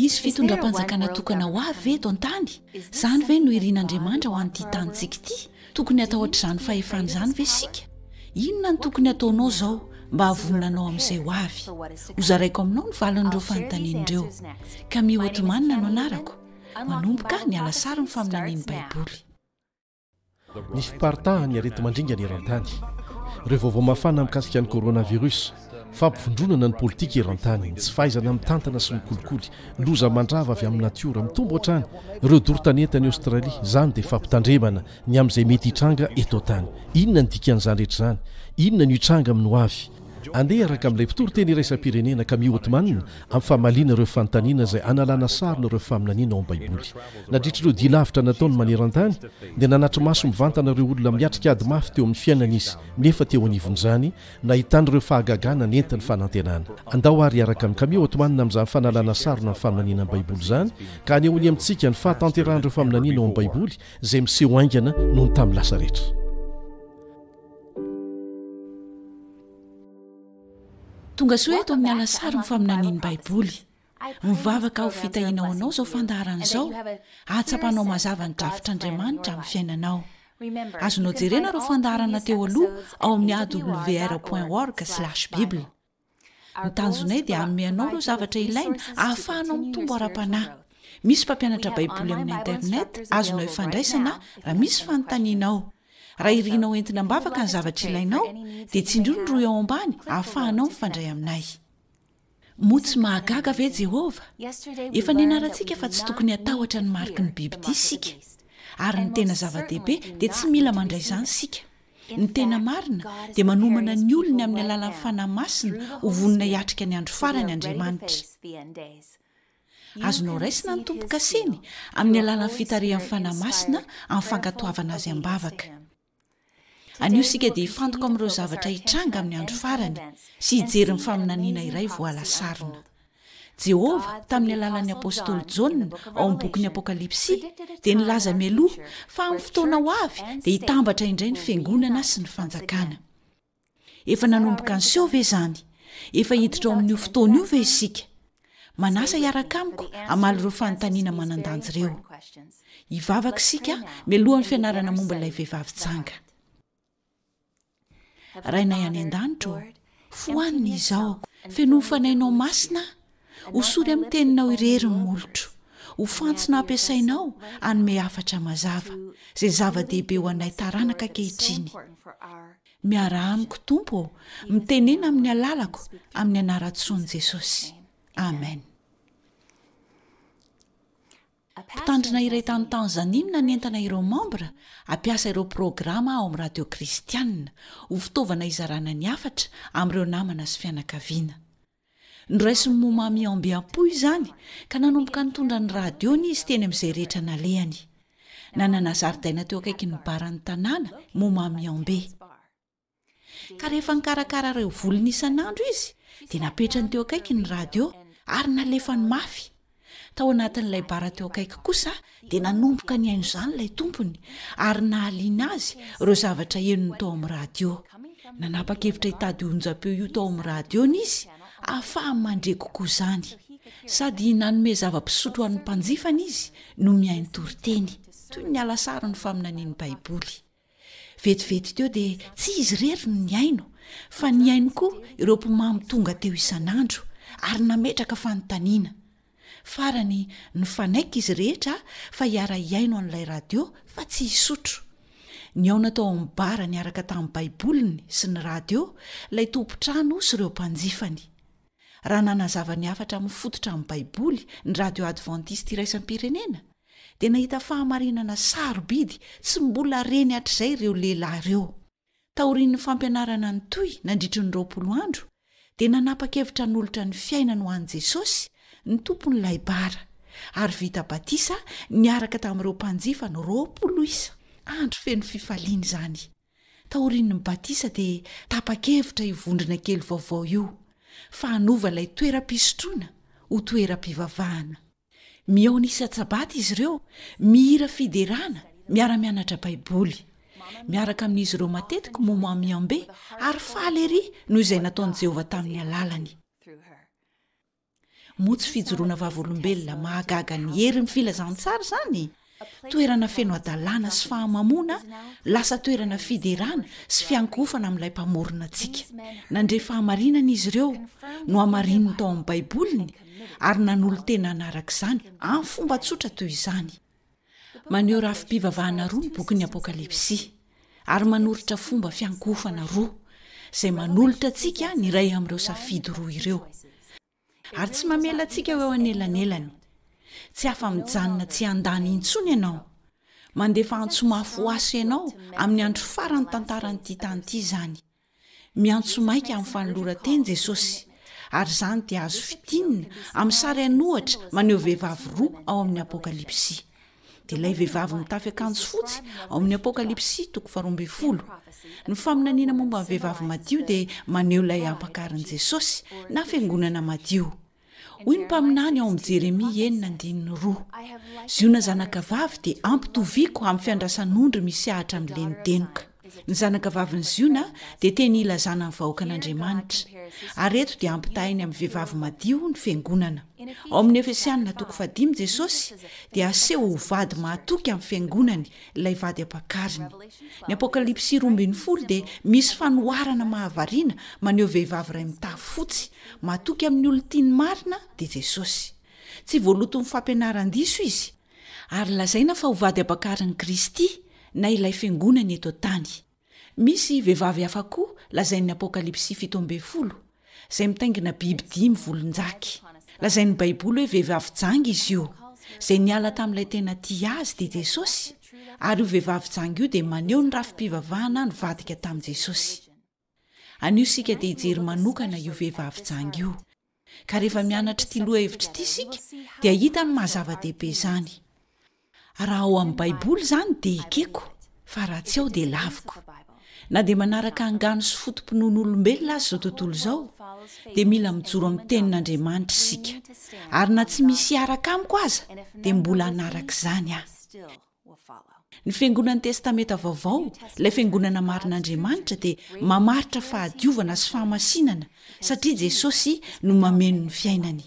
Hisy fitondram-panjakana tokana ho avy ve eto an-tany? Izany ve no irin'Andriamanitra ho an'ity tanintsika ity? Tokony hatahotra izany fahefana izany ve isika? Inona no tokony hataonao izao mba hahavonona anao amin'izay ho avy? Hozaraiko aminao ny valin'ireo fanontaniana ireo. Camille Othman no anarako. Manomboka ny alasary ny faminanian'ny Baiboly. Ny fiparitahan'ny areti-mandringana eran-tany. Ireo vaovao mafana mikasika ny coronavirus. Fampivondronana ny politika eran-tany, ny tsy fahaizana mitantana sy ny kolikoly, loza mandrava avy amin'ny natiora, mitombo hatrany ireo doro tanety any Aostralia, izany dia fampitandremana ny amin'izay mety hitranga eto an-tany. Inona ny dikan'izany rehetra izany? Inona no hitranga amin'ny hoavy? Andeha hiaraka amin'ilay mpitory teny iraisam-pirenena Camille Othman amin'ny famaliana ireo fanontaniana izay analana sarona ireo faminaniana ao amin'ny Baiboly. Nandritra ireo dia lavitra nataony maneran-tany, dia nanatri-maso mivantana ireo olona miatrika ady mafy teo amin'ny fiainana izy, nefa teo anivon'izany, nahitany ireo fahagagana nentin'ny fanantenana. Andao àry hiaraka amin'i Camille Othman amin'izany fanalana sarona ny faminaniana ny Baiboly izany, ka hanehoany amintsika ny fahatanterahan'ireo faminaniana ao amin'ny Baiboly izay miseho haingana noho ny tamin'ny lasa rehetra. Tonga soa eto amin'ny alasary ny faminanian'ny Baiboly. Mivavaka ho fitahiana ho anao izao fandaharana izao, hahatsapanao mazava ny drafitr'Andriamanitra amin'ny fiainanao. Azonao jerena ireo fandaharana teo aloha ao amin'ny awr point org slash bible. Ny tanjonay dia hanome anao ireo zavatra ilaina ahafahanao mitombo ara-panahy. Misy mpampianatra Baiboly amin'ny Internet azonao ifandraisana raha misy fanontanianao. Raha irinao entina am-bavaka ny zavatra ilainao, dia tsindrio ny rohy ao ambany ahafahanao mifandray aminay. Moa tsy mahagaga ve Jehovah? Efa nianarantsika fa tsy tokony hatahotra ny mariky ny bibidia isika. Ary ny tena zava-dehibe dia tsy mila mandray izany isika. Ny tena marina dia manomana ny olony amin'ny alalan'ny Fanahy Masina ho vonona hiatrika ny andro farany Andriamanitra. Azonao raisina ny tombo-kaseny amin'ny alalan'ny fitarihan'ny Fanahy Masina amin'ny fankatoavana azy am-bavaka. Anio isika dia hifantoka amin'ireo zavatra hitranga amin'ny andro farany sy hijery ny faminaniana iray voala sarona. Jehovah, tamin'ny alalan'ny apostoly Jaona ao amin'ny bokin'ny Apokalypsy, dia nilaza mialoha fa amin'ny fotoana ho avy dia hitambatra indray ny fiangonana sy ny fanjakana. Efa nanomboka niseho ve izany? Efa hiditra ao amin'io fotoana io ve isika? Manasa hiaraka amiko hamaly ireo fanontaniana manan-danja ireo. Hivavaka isika mialohan'ny fianarana momba ilay vehivavy janga. Rainay any an-danitra ô, foano ny izaoko, fenoy Fanahinao Masina aho, hosory amin'ny Teninao irery ny molotro, ho fantsona ampiasainao hanome hafatra mazava, izay zava-dehibe ho anay taranaka ankehitriny. Miaraha amiko Tompo ô, mitenena amin'ny alalako, amin'ny anaran-tsoan'i Jesosy. Amen. Mpitandrina iray tany Tanzania no nanentana ireo mambra hampiasa ireo programa ao amin'ny radio kristianina ho fitaovana hizarana ny hafatra amin'ireo namana sy fianakaviana. Noraisin'i Momami ambiam-po izany ka nanomboka nitondra ny radio-ny izy teny amin'izay rehetra nalehany. Nanana zaridaina teo akaikin'ny baran'ny tanàna Momami Ambe. Ka rehefa nikarakara ireo volony isan'andro izy, dia napetrany teo akaiky ny radio ary nalefany mafy. Tao anatin'ilay bara teo akaiky kosa dia nanomboka nihaino izany ilay tompony ary nahaliana azy ireo zavatra henony tao amin'ny radio. Nanapa-kevitra hitady io onjam-peo io tao amin'ny radio-ny izy ahafahany mandre kokoa izany. Sady nanome zava-pisotro ho an'ny mpanjifany izy no mihaino toriteny, toy ny alasarin'ny faminanian'ny Baiboly. Vetivety teo dia tsy izy irery no nihaino fa nihaino koa ireo mpimamo tonga teo isan'andro ary nametraka fanontaniana. Farany nifanaiky izy rehetra fa hiara-hihaino an'ilay radio fa tsy hisotro. Nihaona tao amin'ny bara niaraka tamin'ny Baiboliny sy ny radio ilay tompon-trano sy ireo mpanjifany. Raha nanazava ny hafatra mifototra amin'ny Baiboly ny Radio Adventiste Iraisam-pirenena, dia nahita fahamarinana sarobidy tsy mbola reny hatrizay ireo lehilahy ireo. Taorian'ny fampianarana nitohy nandritry ny 20 andro, dia nanapa-kevitra hanolotra ny fiainany ho an'i Jesosy ny tompon'ilay bara, ary vita batisa niaraka tamin'ireo mpanjifany 20 isa. Andro feno fifaliana izany. Taorian'ny batisa dia tapa-kevitra io vondrona kely vaovao io fa hanova ilay toeram-pisotroana ho toeram-pivavahana. Mihaona isan-tsabata izy ireo, mihira fiderana, miara-mianatra Baiboly. Miaraka amin'izy ireo matetika Momo Miyambe ary faly erỳ noho izay nataon'i Jehovah tamin'ny alalany. Moa tsy fijoroana vavolombelona mahagaga ny herin'ny filazantsara izany? Toerana feno hadalana sy fahamamoana lasa toerana fiderana sy fiankohofana amin'ilay Mpamorona antsika. Nandre fahamarinana izy ireo, nohamarininy tao amin'ny Baiboliny, ary nanolo-tena hanaraka izany amin'ny fomba tsotra toy izany. Maneho rafi-pivavahana roa ny bokin'ny Apokalypsy, ary manoritra fomba fiankohofana roa, izay manolotra antsika ny iray amin'ireo safidy roa ireo. Ary tsy mamela antsika ho eo anelanelany. Tsy afa-mijanona tsy handany intsony ianao. Mandefa antso mafy ho ahy sy ianao amin'ny andro faran'ny tantaran'ity tany ity izany. Miantso maika amin'ny fanoloran-teny Jesosy, ary izany dia azo fintinina amin'ny sary an'ohatra maneho vehivavy roa ao amin'ny Apokalypsy. Dia ilay vehivavy mitafy akanjo fotsy ao amin'ny Apokalypsy toko faharoambinifolo. Ny faminaniana momba ny vehivavy madio dia maneho ilay ampakarin'i Jesosy, na fiangonana madio. Hoy ny mpaminany ao amin'ny Jeremia enina andininy roa, Ziona zanakavavy dia ampitoviako amin'ny fiandrasan'ondry misy ahitra milenodenoka. Ny zanakavavin'i Ziona dia teny ilazana ny vahoakan'Andriamanitra, ary eto dia ampitahainy amin'ny vehivavy madio ny fiangonana. Ao amin'ny Efesianina toko fahadimy Jesosy dia aseho ho vady mahatoky amin'ny fiangonany ilay vady ampakariny. Ny Apokalypsy 12 dia misy fanoharana mahavariana maneho vehivavy iray mitafy fotsy, matoky amin'ny olon-tiany marina, dia Jesosy. Tsy voaloton'ny fampianaran-diso izy, ary lazaina fa ho vady ampakarin'i Kristy, na ilay fiangonany eto an-tany. Misy vehivavy hafa koa lazain'ny Apokalypsy 17, izay mitaingina biby dimy volon-jaky. Lazain'ny Baiboly hoe vehivavy janga izy io, izay niala tamin'ilay tena tia azy, dia Jesosy, ary io vehivavy janga io dia maneho ny rafi-pivavahana nivadika tamin'i Jesosy. Anio isika dia hijery manokana io vehivavy janga io. Ka rehefa mianatra ity lohahevitra ity isika dia hahita ny maha zava-dehibe izany. Raha ao amin'ny Baiboly izany dia ekeko, fa raha tsy ao dia laviko. Na dia manaraka angano sy foto-pinoan'olombelona aza izao tontolo izao, dia mila mijoro amin'ny Tenin'Andriamanitra isika. Ary na tsy misy hiaraka amiko aza, dia mbola hanaraka izany aho. Ny Fiangonan'ny Testamenta Vaovao, ilay Fiangonana marin'Andriamanitra, dia mamaritra fahadiovana sy fahamasinana, satria Jesosy no mameno ny fiainany.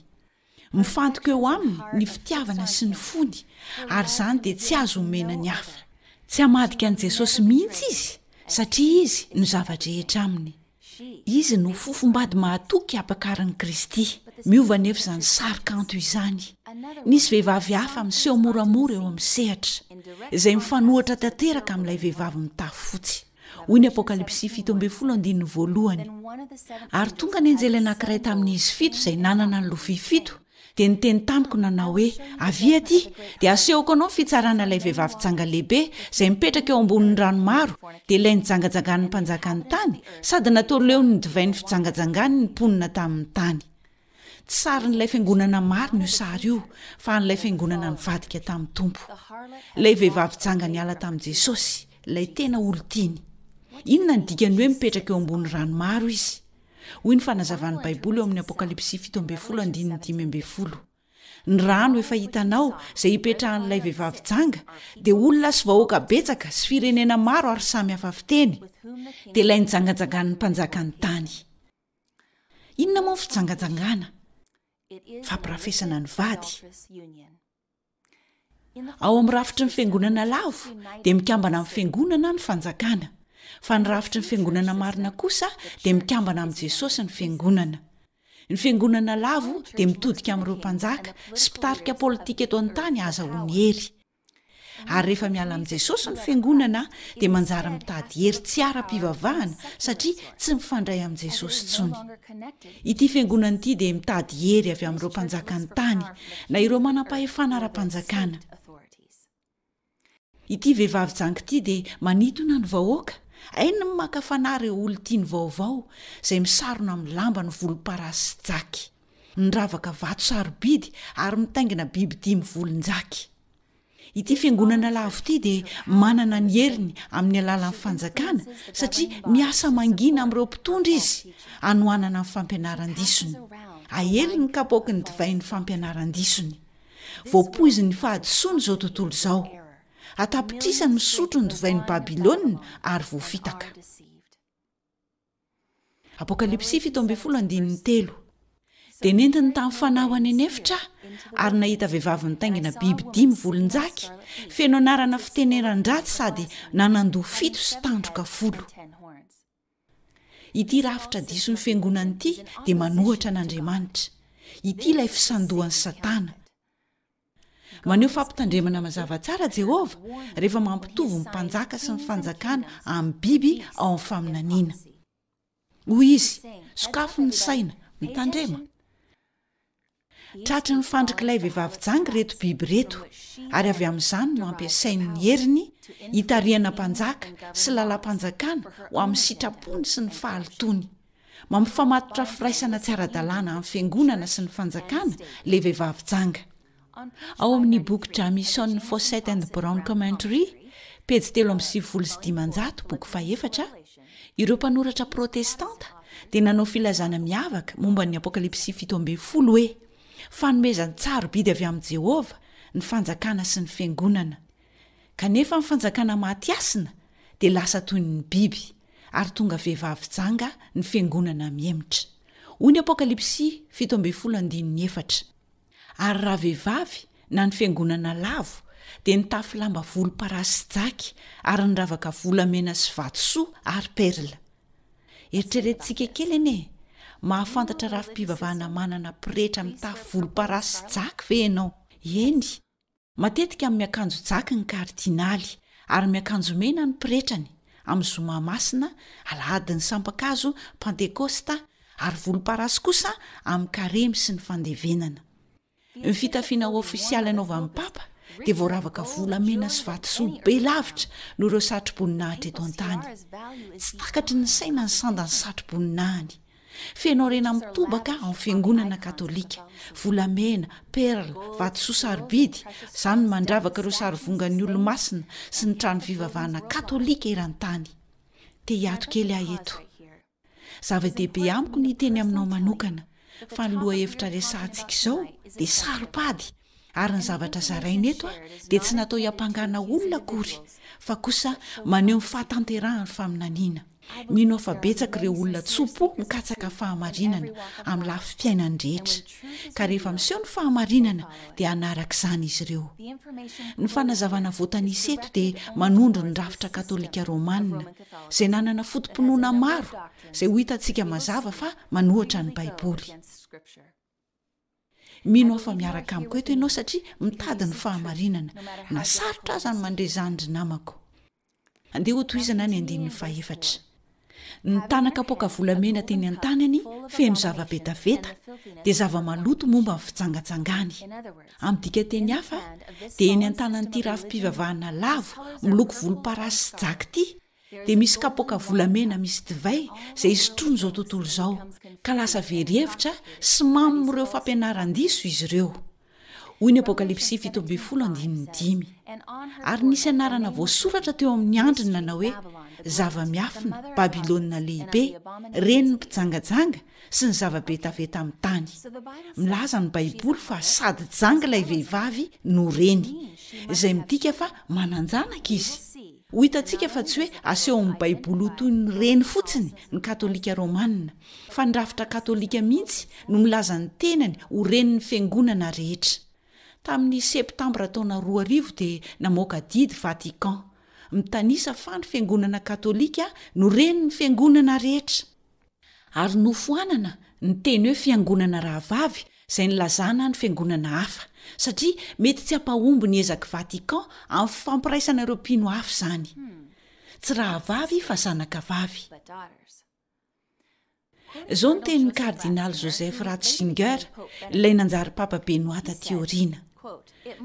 Mifantoka eo aminy ny fitiavana sy ny fony, ary izany dia tsy azo omena ny hafa. Tsy hamadika an'i Jesosy mihitsy izy, satria Izy no zava-drehetra aminy. Izy no fofombady mahatoky ampakarin'i Kristy. Miova anefa izany sary kanto izany. Nisy vehivavy hafa miseho moramora eo amin'ny sehatra, izay mifanohitra tanteraka amin'ilay vehivavy mitafy fotsy. Hoy ny Apokalypsy 17 andininy voalohany, Ary tonga ny anjely anankiray tamin'izy fito izay nanana ny lovia fito, dia niteny tamiko nanao hoe, Avia atỳ, dia hasehoko anao ny fitsarana ilay vehivavy janga lehibe izay mipetraka eo ambonin'ny rano maro, dia ilay nijangajangan'ny mpanjakan'ny tany, sady natao leon'ny divain'ny fijangajangany ny mponina tamin'ny tany. Tsy sarin'ilay fiangonana marina io sary io, fa an'ilay fiangonana nivadika tamin'ny Tompo. Ilay vehivavy janga niala tamin'i Jesosy, ilay tena olon-tiany. Inona ny dikan'ny hoe mipetraka eo ambony rano maro izy? Hoy ny fanazavan'ny Baiboly ao amin'ny Apokalypsy 17 andininy 15, Ny rano efa hitanao, izay ipetrahan'ilay vehivavy janga, dia olona sy vahoaka betsaka sy firenena maro ary samy hafa fiteny, dia ilay nijangajangan'ny mpanjakan'ny tany. Inona moa ny fijangajangana? Fampirafesana ny vady. Ao amin'ny rafitry ny fiangonana lavo dia mikambana amin'ny fiangonana ny fanjakana, fa ny rafitry ny fiangonana marina kosa dia mikambana amin'i Jesosy ny fiangonana. Ny fiangonana lavo dia mitodika amin'ireo mpanjaka sy mpitarika politika eto an-tany hahazahoany hery. Ary rehefa miala amin'i Jesosy ny fiangonana dia manjary mitady hery tsy ara-pivavahana satria tsy mifandray amin'i Jesosy intsony. Ity fiangonana ity dia mitady hery avy amin'ireo mpanjakan'ny tany na ireo manam-pahefana ara-panjakana. Ity vehivavy janga ity dia manintona ny vahoaka, hainy ny maka fanahy ireo olon-tiany vaovao izay misarona amin'ny lambany volomparasy sy jaky, miravaka vato sarobidy ary mitaingina bibidia mivolon-jaky. Ity fiangonana lavo ity dia manana ny heriny amin'ny alalan'ny fanjakana satria miasa mangina amin'ireo mpitondra izy hanohanana ny fampianaran-disony. Aely ny kapoaky ny divain'ny fampianaran-disony. Voapoizin'ny fahadisoana izao tontolo izao. An-tapitrisany misotro ny divain'i Babylona ary voafitaka. Apokalypsy 17 andininy telo. Dia nentiny tamin'ny fanahy ho any an'efitra aho, ary nahita vehivavy nitaingina biby dimy volon-jaky, feno anarana fiteneran-dratsy sady nanan-doha fito sy tandroka folo. Ity rafitra dison'ny fiangonana ity dia manohatra an'Andriamanitra. Ity ilay fisandohan'i Satana. Maneho fampitandremana mazava tsara Jehovah rehefa mampitovy ny mpanjaka sy ny fanjakana amin'ny biby ao amin'ny faminaniana. Hoy izy, Sokafy ny saina, mitandrema. Tratry ny fandrik'ilay vehivavy janga ireto biby ireto, ary avy amin'izany no ampiasainy ny heriny hitarihana mpanjaka sy lalam-panjakana ho amin'ny sitrapony sy ny fahalotoany. Mampifamatotra firaisana tsy ara-dalàna amin'ny fiangonana sy ny fanjakana ilay vehivavy janga. Ao amin'ny boky Jamison Fawcett and Brown Commentary, pejy 593, boky fahefatra, ireo mpanoratra protestanta dia nanao filazana miavaka momba ny Apokalypsy 17 hoe, Fanomezan-tsarobidy avy amin'i Jehovah ny fanjakana sy ny fiangonana. Kanefa ny fanjakana maty hasina dia lasa toy ny biby, ary tonga vehivavy janga ny fiangonana mihemotra. Hoy ny Apokalypsy 17 andininy efatra. Ary ravehivavy na ny fiangonana lavo dia nitafy lamba volomparasy sy jaky ary niravaka volamena sy vatosoa ary perla. Eritreretintsika kely anie e! Mahafantatra rafi-pivavahana manana pretra mitafy volomparasy sy jaky ve ianao? Eny! Matetika miakanjo jaky ny kardinaly ary miakanjo mena ny pretrany amin'ny zoma masina, alahadin'ny sampan-kazo, pantekosta, ary volomparasy kosa amin'ny karemy sy ny fandevenana. Ny fitafiana ofisialy anaovan'ny papa dia voaravaka volamena sy vatosoa be lavitra noho ireo satroboninahitra eto an-tany. Tsy takatry ny saina ny sandan'ny satroboninahiny. Feno harena mitobaka ao amin'ny fiangonana katolika. Volamena, perla, vatosoa sarobidy, izany no mandravaka ireo sarivongan'ny olomasina sy ny trano fivavahana katolika eran-tany. Te hiato kely aho eto. Zava-dehibe amiko ny hiteny aminao manokana fa ny lohahevitra resahantsika izao dia saro-pady ary ny zavatra zaraina eto dia tsy natao hiampangana olona akory fa kosa maneho ny fahatanterahan'ny faminaniana. Mino aho fa betsaka ireo olona tso-po mikatsaka fahamarinana amin'ny lafim-piainany rehetra, ka rehefa miseho ny fahamarinana dia hanaraka izany izy ireo. Ny fanazavana voatanisa eto dia manondro ny rafitra katolika romana, izay nanana foto-pinoana maro izay ho hitantsika mazava fa manohitra ny Baiboly. Mino aho fa miaraka amiko eto ianao satria mitady ny fahamarinana, na sarotra aza ny mandre izany ry namako. Andeha hotohizana ny andininy fahefatra. Ny tana-kapoaka volamena teny an-tanany feno zava-betaveta dia zava-maloto momba ny fijangajangany. Amin'ny dikanteny hafa, dia eny an-tanan'ity rafi-pivavahana lavo miloko volomparasy sy jaky ity dia misy kapoaka volamena misy divay izay isotroan'izao tontolo izao, ka lasa very hevitra sy mamo ireo fampianaran-diso izy ireo. Hoy ny Apokalypsy 17 andininy dimy, Ary nisy anarana voasoratra teo amin'ny andriny nanao hoe, Zava-miafina, Babylona Lehibe, renin'ny mpijangajanga sy ny zava-betaveta amin'ny tany. Milaza ny Baiboly fa sady janga ilay vehivavy no reny, izay midika fa manan-janaka izy. Ho hitantsika fa tsy hoe asehon'ny Baiboly ho toy ny reny fotsiny ny Katolika Romana, fa ny rafitra katolika mihitsy no milaza ny tenany ho renin'ny fiangonana rehetra. Tamin'ny Septambra taona 2000 dia namoaka didy Vatican, mitanisa fa ny fiangonana katolika no renin'ny fiangonana rehetra. Ary nofoanana ny teny hoe fiangonana rahavavy izay nilazana ny fiangonana hafa, satria mety tsy hampahomby ny ezak'i Vatican amin'ny fampiraisana ireo mpino hafa izany. Tsy rahavavy fa zanakavavy. Izao ny tenin'ny Kardinaly Joseph Ratzinger, ilay nanjary Papa Benoît tatỳ aoriana.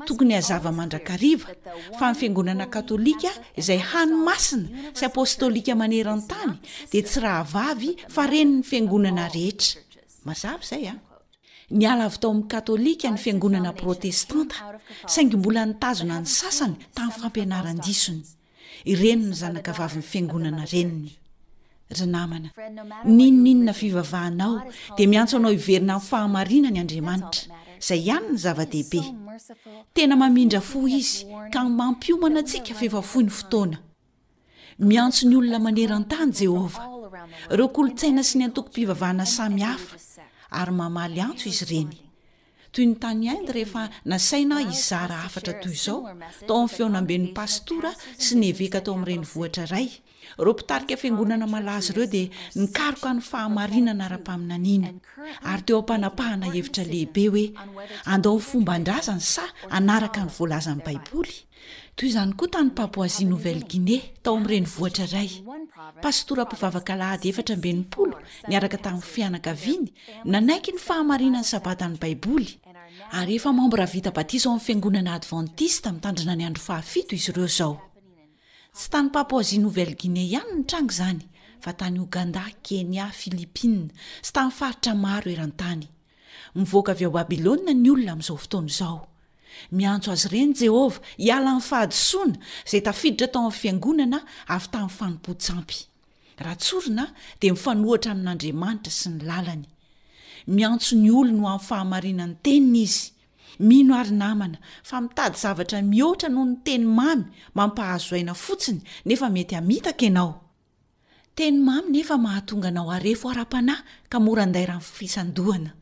Tokony hazava mandrakariva fa ny Fiangonana Katolika izay hany masina sy apostolika maneran-tany dia tsy rahavavy fa renin'ny fiangonana rehetra. Mazava izay an! Niala avy tao amin'ny Katolika ny Fiangonana Protestanta, saingy mbola nitazona ny sasany tamin'ny fampianaran-disony. Ireny ny zanakavavin'ny fiangonana reniny. Ry namana, n'inon'inona fivavahanao dia miantso anao hiverina amin'ny fahamarinany Andriamanitra. Izay ihany ny zava-dehibe. Tena mamindra fo Izy ka mampiomana antsika f'efa fohy ny fotoana. Miantso ny olona maneran-tany Jehovah. Ireo kolontsaina sy ny antokom-pivavahana samy hafa. ary mamaly antso izy ireny. Toy ny tany Inde rehefa nasaina hizara hafatra toy izao tao amin'ny fihaonamben'ny pastora sy ny eveka tao amin'ny renivohitra iray, ireo mpitarika fiangonana malaza ireo dia nikaroka ny fahamarinana ara-paminaniana ary teo am-panapahana hevitra lehibe hoe handao ny fomban-drazany sa hanaraka ny voalazan'ny Baiboly. Toy izany koa tany Papouasie-Nouvelle-Guinée, tao amin'ny renivohitra iray. Pastora mpivavaka alahady 64 niaraka tamin'ny fianakaviany nanaiky ny fahamarinan'ny Sabatan'ny Baiboly, ary efa mambra vita batisa ao amin'ny Fiangonana Advantista mitandrina ny andro fahafito izy ireo izao. Tsy tany Papouasie-Nouvelle-Guinée ihany no nitranga izany, fa tany Ogandà, Kenya, Philippines, sy tamin'ny faritra maro eran-tany. Mivoaka avy ao Babylona ny olona amin'izao fotoana izao. Miantso azy ireny Jehovah hiala amin'ny fahadisoana izay tafiditra tao amin'ny fiangonana avy tamin'ny fanompoan-tsampy. Raha tsorina dia mifanohitra amin'Andriamanitra sy ny lalany. Miantso ny olony ho amin'ny fahamarinan'ny teniny izy. Mino aho ry namana fa mitady zavatra mihoatra noho ny teny mamy mampahazo aina fotsiny nefa mety hamitaka ianao. Teny mamy nefa mahatonga anao harefo ara-panahy ka mora andairan'ny fisandohana.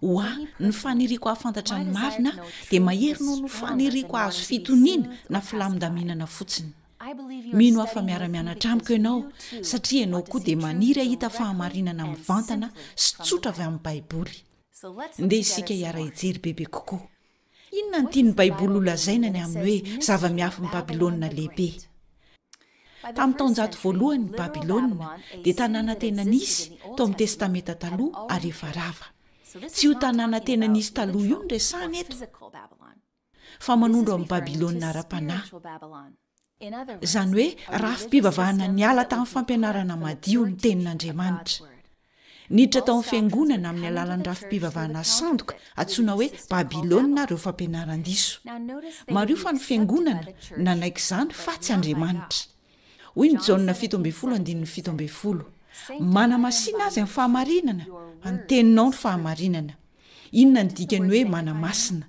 Ho ahy, ny faniriako hahafantatra ny marina dia mahery noho ny faniriako hahazo fitoniana na filamindaminana fotsiny. Mino aho fa miara-mianatra amiko ianao satria ianao koa dia maniry hahita fahamarinana mivantana sy tsotra avy amin'ny Baiboly. Ndeha isika hiara-hijery bebe kokoa. Inona no tian'ny Baiboly holazaina ny amin'ny hoe zava-miafin'i Babylona Lehibe? Tamin'ny taonjato voalohany, Babylona dia tanàna tena nisy tao amin'ny Testamenta Taloha ary efa rava. Tsy io tanàna tena nisy taloha io no resahina eto, fa manondro an'i Babylona ara-panahy. Izany hoe rafi-pivavahana niala tamin'ny fampianarana madio ny Tenin'Andriamanitra. Niditra tao amin'ny fiangonana amin'ny alalan'ny rafi-pivavahana sandoka antsoina hoe Babylona ireo fampianaran-diso. Mariho fa ny fiangonana nanaiky izany fa tsy Andriamanitra. Hoy ny Jaona 17 andininy 17, Manamasina azy amin'ny fahamarinana, fa ny teninao no fahamarinana. Inona ny dikan'ny hoe manamasina?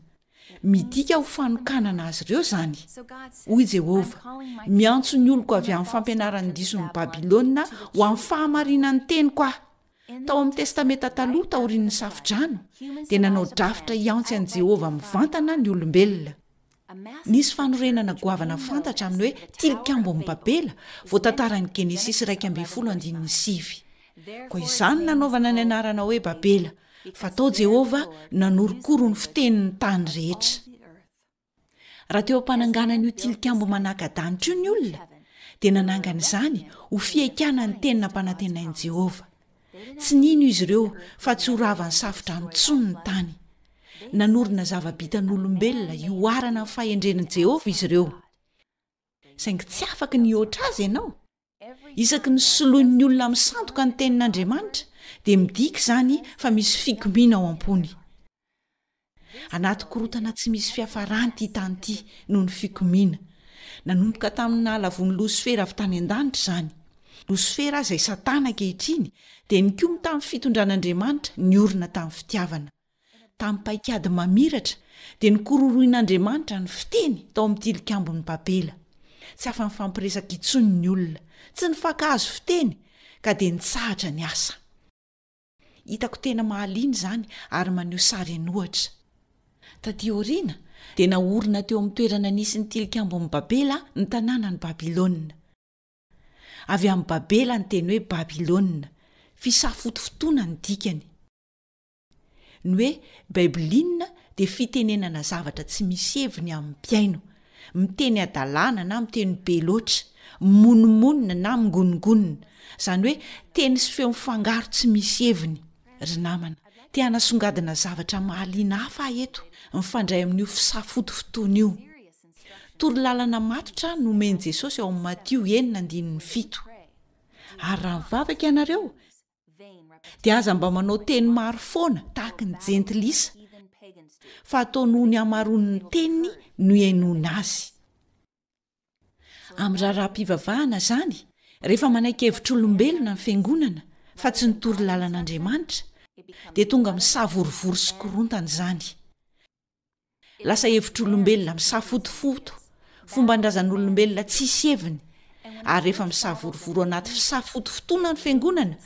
Midika ho fanokanana azy ireo izany. Hoy Jehovah, Miantso ny oloko avy amin'ny fampianaran-dison'i Babylona ho amin'ny fahamarinan'ny teniko aho. Tao amin'ny Testamenta Taloha taorian'ny Safodrano, dia nanao drafitra hiantsy an'i Jehovah mivantana ny olombelona. Nisy fanorenana goavana fantatra amin'ny hoe Tilikambon'i Babela, voatantaran'ny Genesisy 11 andininy 9. Koa izany no nanaovana ny anarana hoe Babela, fa tao Jehovah nanorokoro ny fitenin'ny tany rehetra. Raha teo am-pananganana io tilikambo manaka-danitra io ny olona, dia nanangana izany ho fihaikana ny teny nampanantenain'i Jehovah. Tsy nino izy ireo fa tsy ho ravan'ny safodrano intsony ny tany. Nanorina zava-bitan'olombelona hioharana ny fahendren'i Jehovah izy ireo. Saingy tsy afaka ny hihoatra azy ianao. Isaky ny soloin'ny olona misandoka ny tenin'Andriamanitra dia midika izany fa misy fikomiana ao am-pony. Anaty korontana tsy misy fiafarany ity tany ity noho ny fikomiana. Nanomboka tamin'ny nahalavoan'i Losifera avy tany an-danitra izany. Losifera izay Satana ankehitriny dia nikomy tamin'ny fitondran'Andriamanitra niorina tamin'ny fitiavana. Tamin'ny paikady mamiratra dia nokororoin'Andriamanitra ny fiteny tao amin'ny tilikambon'i Babela. Tsy afa-nifampiresaka intsony ny olona, tsy nifankahazo fiteny, ka dia nitsahatra ny asa. Hitako tena mahaliana izany ary maneho sary an'ohatra. Tatỳ aoriana, dia naorina teo amin'ny toerana nisy ny tilikambon'i Babela ny tanànan'i Babylona. Avy amin'i Babela ny teny hoe Babylona, fisafotofotoana ny dikany. Ny hoe Baibolinina dia fitenenana zavatra tsy misy heviny amin'ny mpihaino, miteny hadalana na miteny be loatra, mimonomonona na mingonongonona, izany hoe teny sy feo mifangaro tsy misy heviny. Ry namana, te hanasongadina zavatra mahaliana hafa aho eto, mifandray amin'io fisafotofotoana io. Torolalana matotra nomen'i Jesosy ao amin'ny Matio enina andininy fito. Ary raha mivavaka ianareo, dia aza mba manao teny maro foana tahaky ny jentilisa, fa atao noho ny hamaroan'ny teniny no ihainoana azy. Amin'ny raharaham-pivavahana izany, rehefa manaiky hevitr'olombelona ny fiangonana fa tsy ny torolalan'Andriamanitra, dia tonga misavorovoro sy korontana izany. Lasa hevitr'olombelona misafotofoto, fomban-drazan'olombelona tsisy heviny, ary rehefa misavorovoro anaty fisafotofotoana ny fiangonana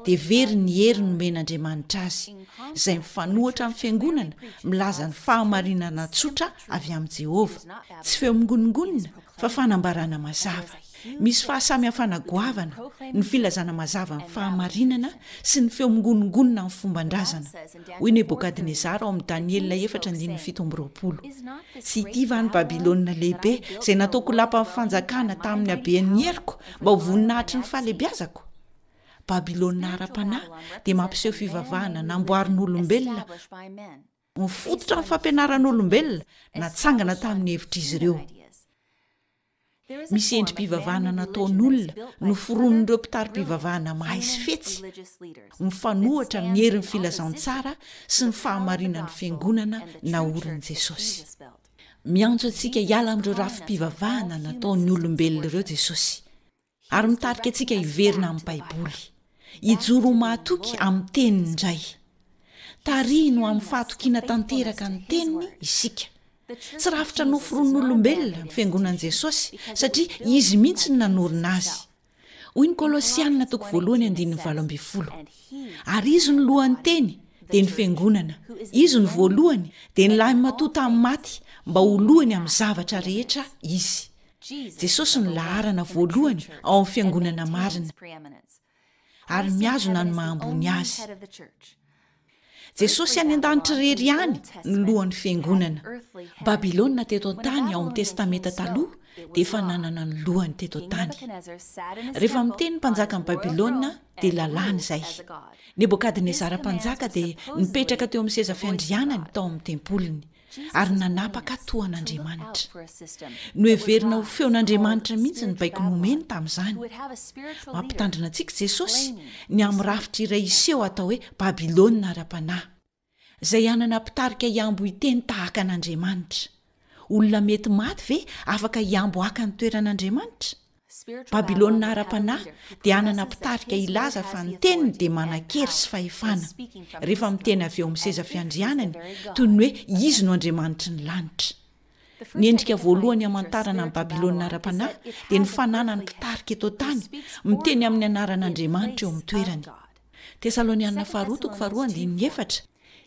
dia very ny hery nomen'Andriamanitra azy, izay mifanohitra amin'ny fiangonana milaza ny fahamarinana tsotra avy amin'i Jehovah. Tsy feo mingonongonona fa fanambarana mazava. Misy fahasamihafana goavana ny filazana mazava ny fahamarinana sy ny feo mingonongonona amin'ny fomban-drazana, hoy Nebokadnezara ao amin'ny Daniela efatra andininy 27. Tsy ity va ny Babylona Lehibe, izay nataoko lapan'ny fanjakana tamin'ny haben'ny heriko mba ho voninahitry ny fahalehibiazako? Babylona ara-panahy dia mampiseho fivavahana namboarin'olombelona mifototra amin'ny fampianaran'olombelona natsangana tamin'ny hevitr'izy ireo. Misy endri-pivavahana nataon'olona noforonin'ireo mpitari-pivavahana mahay sy fetsy, mifanohitra amin'ny herin'ny filazantsara sy ny fahamarinan'ny fiangonana naorin'i Jesosy. Miantso antsika hiala amin'ireo rafi-pivavahana nataon'ny olombelona ireo Jesosy. Ary mitarika antsika hiverina amin'ny Baiboly. Hijoro ho mahatoky amin'ny Teniny indray. Tarihiny ho amin'ny fahatokiana tanteraka ny Teniny isika. Tsy rafitra noforonin'olombelona ny Fiangonan'i Jesosy, satria Izy mihitsy no nanorina azy. Hoy ny Kolosiana toko voalohany andininy 18, Ary Izy no lohan'ny Teny, dia ny Fiangonana. Izy no voalohany, dia ny lahimatoa tamin'ny maty, mba ho lohany amin'ny zavatra rehetra Izy. Jesosy no laharana voalohany ao amin'ny fiangonana marina, ary mihazona ny maha ambony azy. Jesosy any an-danitra irery ihany no lohan'ny fiangonana. Babylona teto an-tany ao amin'ny Testamenta Taloha dia efa nanana ny lohany teto an-tany. Rehefa miteny ny mpanjakan'i Babylona dia lalàna izay. Nebokadnezara mpanjaka dia nipetraka teo amin'ny seza fiandrianany tao amin'ny tempoliny. ary nanapaka toa an'Andriamanitra. Noheverina ho feon'Andriamanitra mihitsy ny baiko nomeny tamin'izany. Mampitandrina antsika Jesosy ny amin'ny rafitra iray hiseho atao hoe Babylona ara-panahy, izay hanana mpitarika hihambo hiteny tahaka an'Andriamanitra. Olona mety maty ve afaka hihambo haka ny toeran'Andriamanitra? Babylona ara-panahy dia hanana mpitarika hilaza fa ny teniny dia manan-kery sy fahefana, rehefa miteny avy eo amin'ny seza fiandrianany, toy ny hoe izy no Andriamanitry ny lanitra. Ny endrika voalohany hamantarana an'i Babylona ara-panahy dia ny fananany mpitarika eto an-tany, miteny amin'ny anaran'Andriamanitra eo amin'ny toerany. Tesaloniana Faharoa toko faharoa andininy efatra,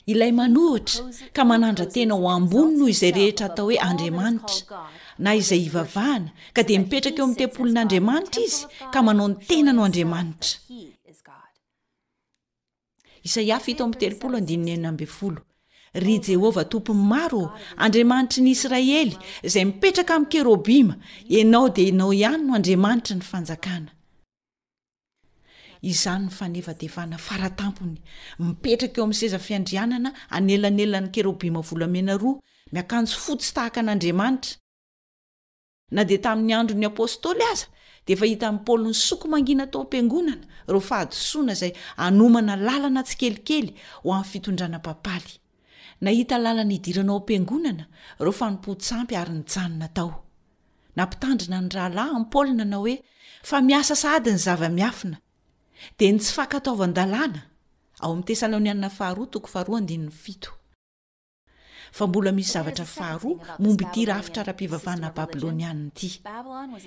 Ilay manohitra ka manandra-tena ho ambony noho izay rehetra atao hoe andriamanitra, na izay ivavahana, ka dia mipetraka eo amin'ny tempolin'Andriamanitra izy ka manao ny tenany ho andriamanitra. Isaia 37 andininy 16 Ry Jehovah Tompon'ny maro ô, Andriamanitry ny Israely, izay mipetraka amin'ny kerobima, Ianao dia Ianao ihany no Andriamanitry ny fanjakana. Izany ny fanevadevana faratampony, mipetraka eo amin'ny seza fiandrianana anelanelan'ny kerobima volamena roa, miakanjo fotsy tahaka an'Andriamanitra. Na dia tamin'ny andron'ny apostoly aza, dia efa hitan'i Paoly nisoko mangina tao am-piangonana ireo fahadisoana izay hanomana lalana tsikelikely ho amin'ny fitondrana papaly. Nahita lalana hidirana ao am-piangonana ireo fanompoan-tsampy ary nijanona tao. Nampitandrina ny rahalahiny Paoly nanao hoe, Fa miasa sahady ny zava-miafina, dia ny tsy fankatoavan-dalàna, ao amin'ny Tesalonianina Faharoa toko faharoa andininy fito. Fa mbola misy zavatra faharoa momba ity rafitra ara-pivavahana babylonianina ity.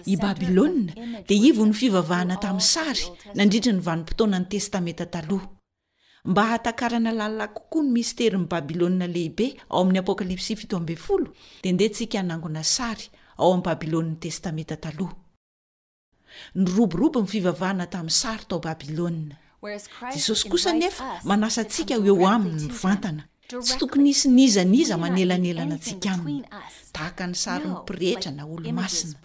I Babylona dia ivon'ny fivavahana tamin'ny sary nandritra ny vanim-potoanan'ny Testamenta Taloha. Mba hahatakarana lalina kokoa ny misterin'i Babylona Lehibe ao amin'ny Apokalypsy 17, dia ndeha tsika hanangona sary ao amin'ny Babylon'ny Testamenta Taloha. Niroborobo ny fivavahana tamin'ny sary tao Babylona. Jesosy kosa anefa manasa antsika ho eo aminy mivantana. Tsy tokony hisy n'iza n'iza manelanelana antsika aminy, tahaka ny sarin'ny pretra na olo-masina.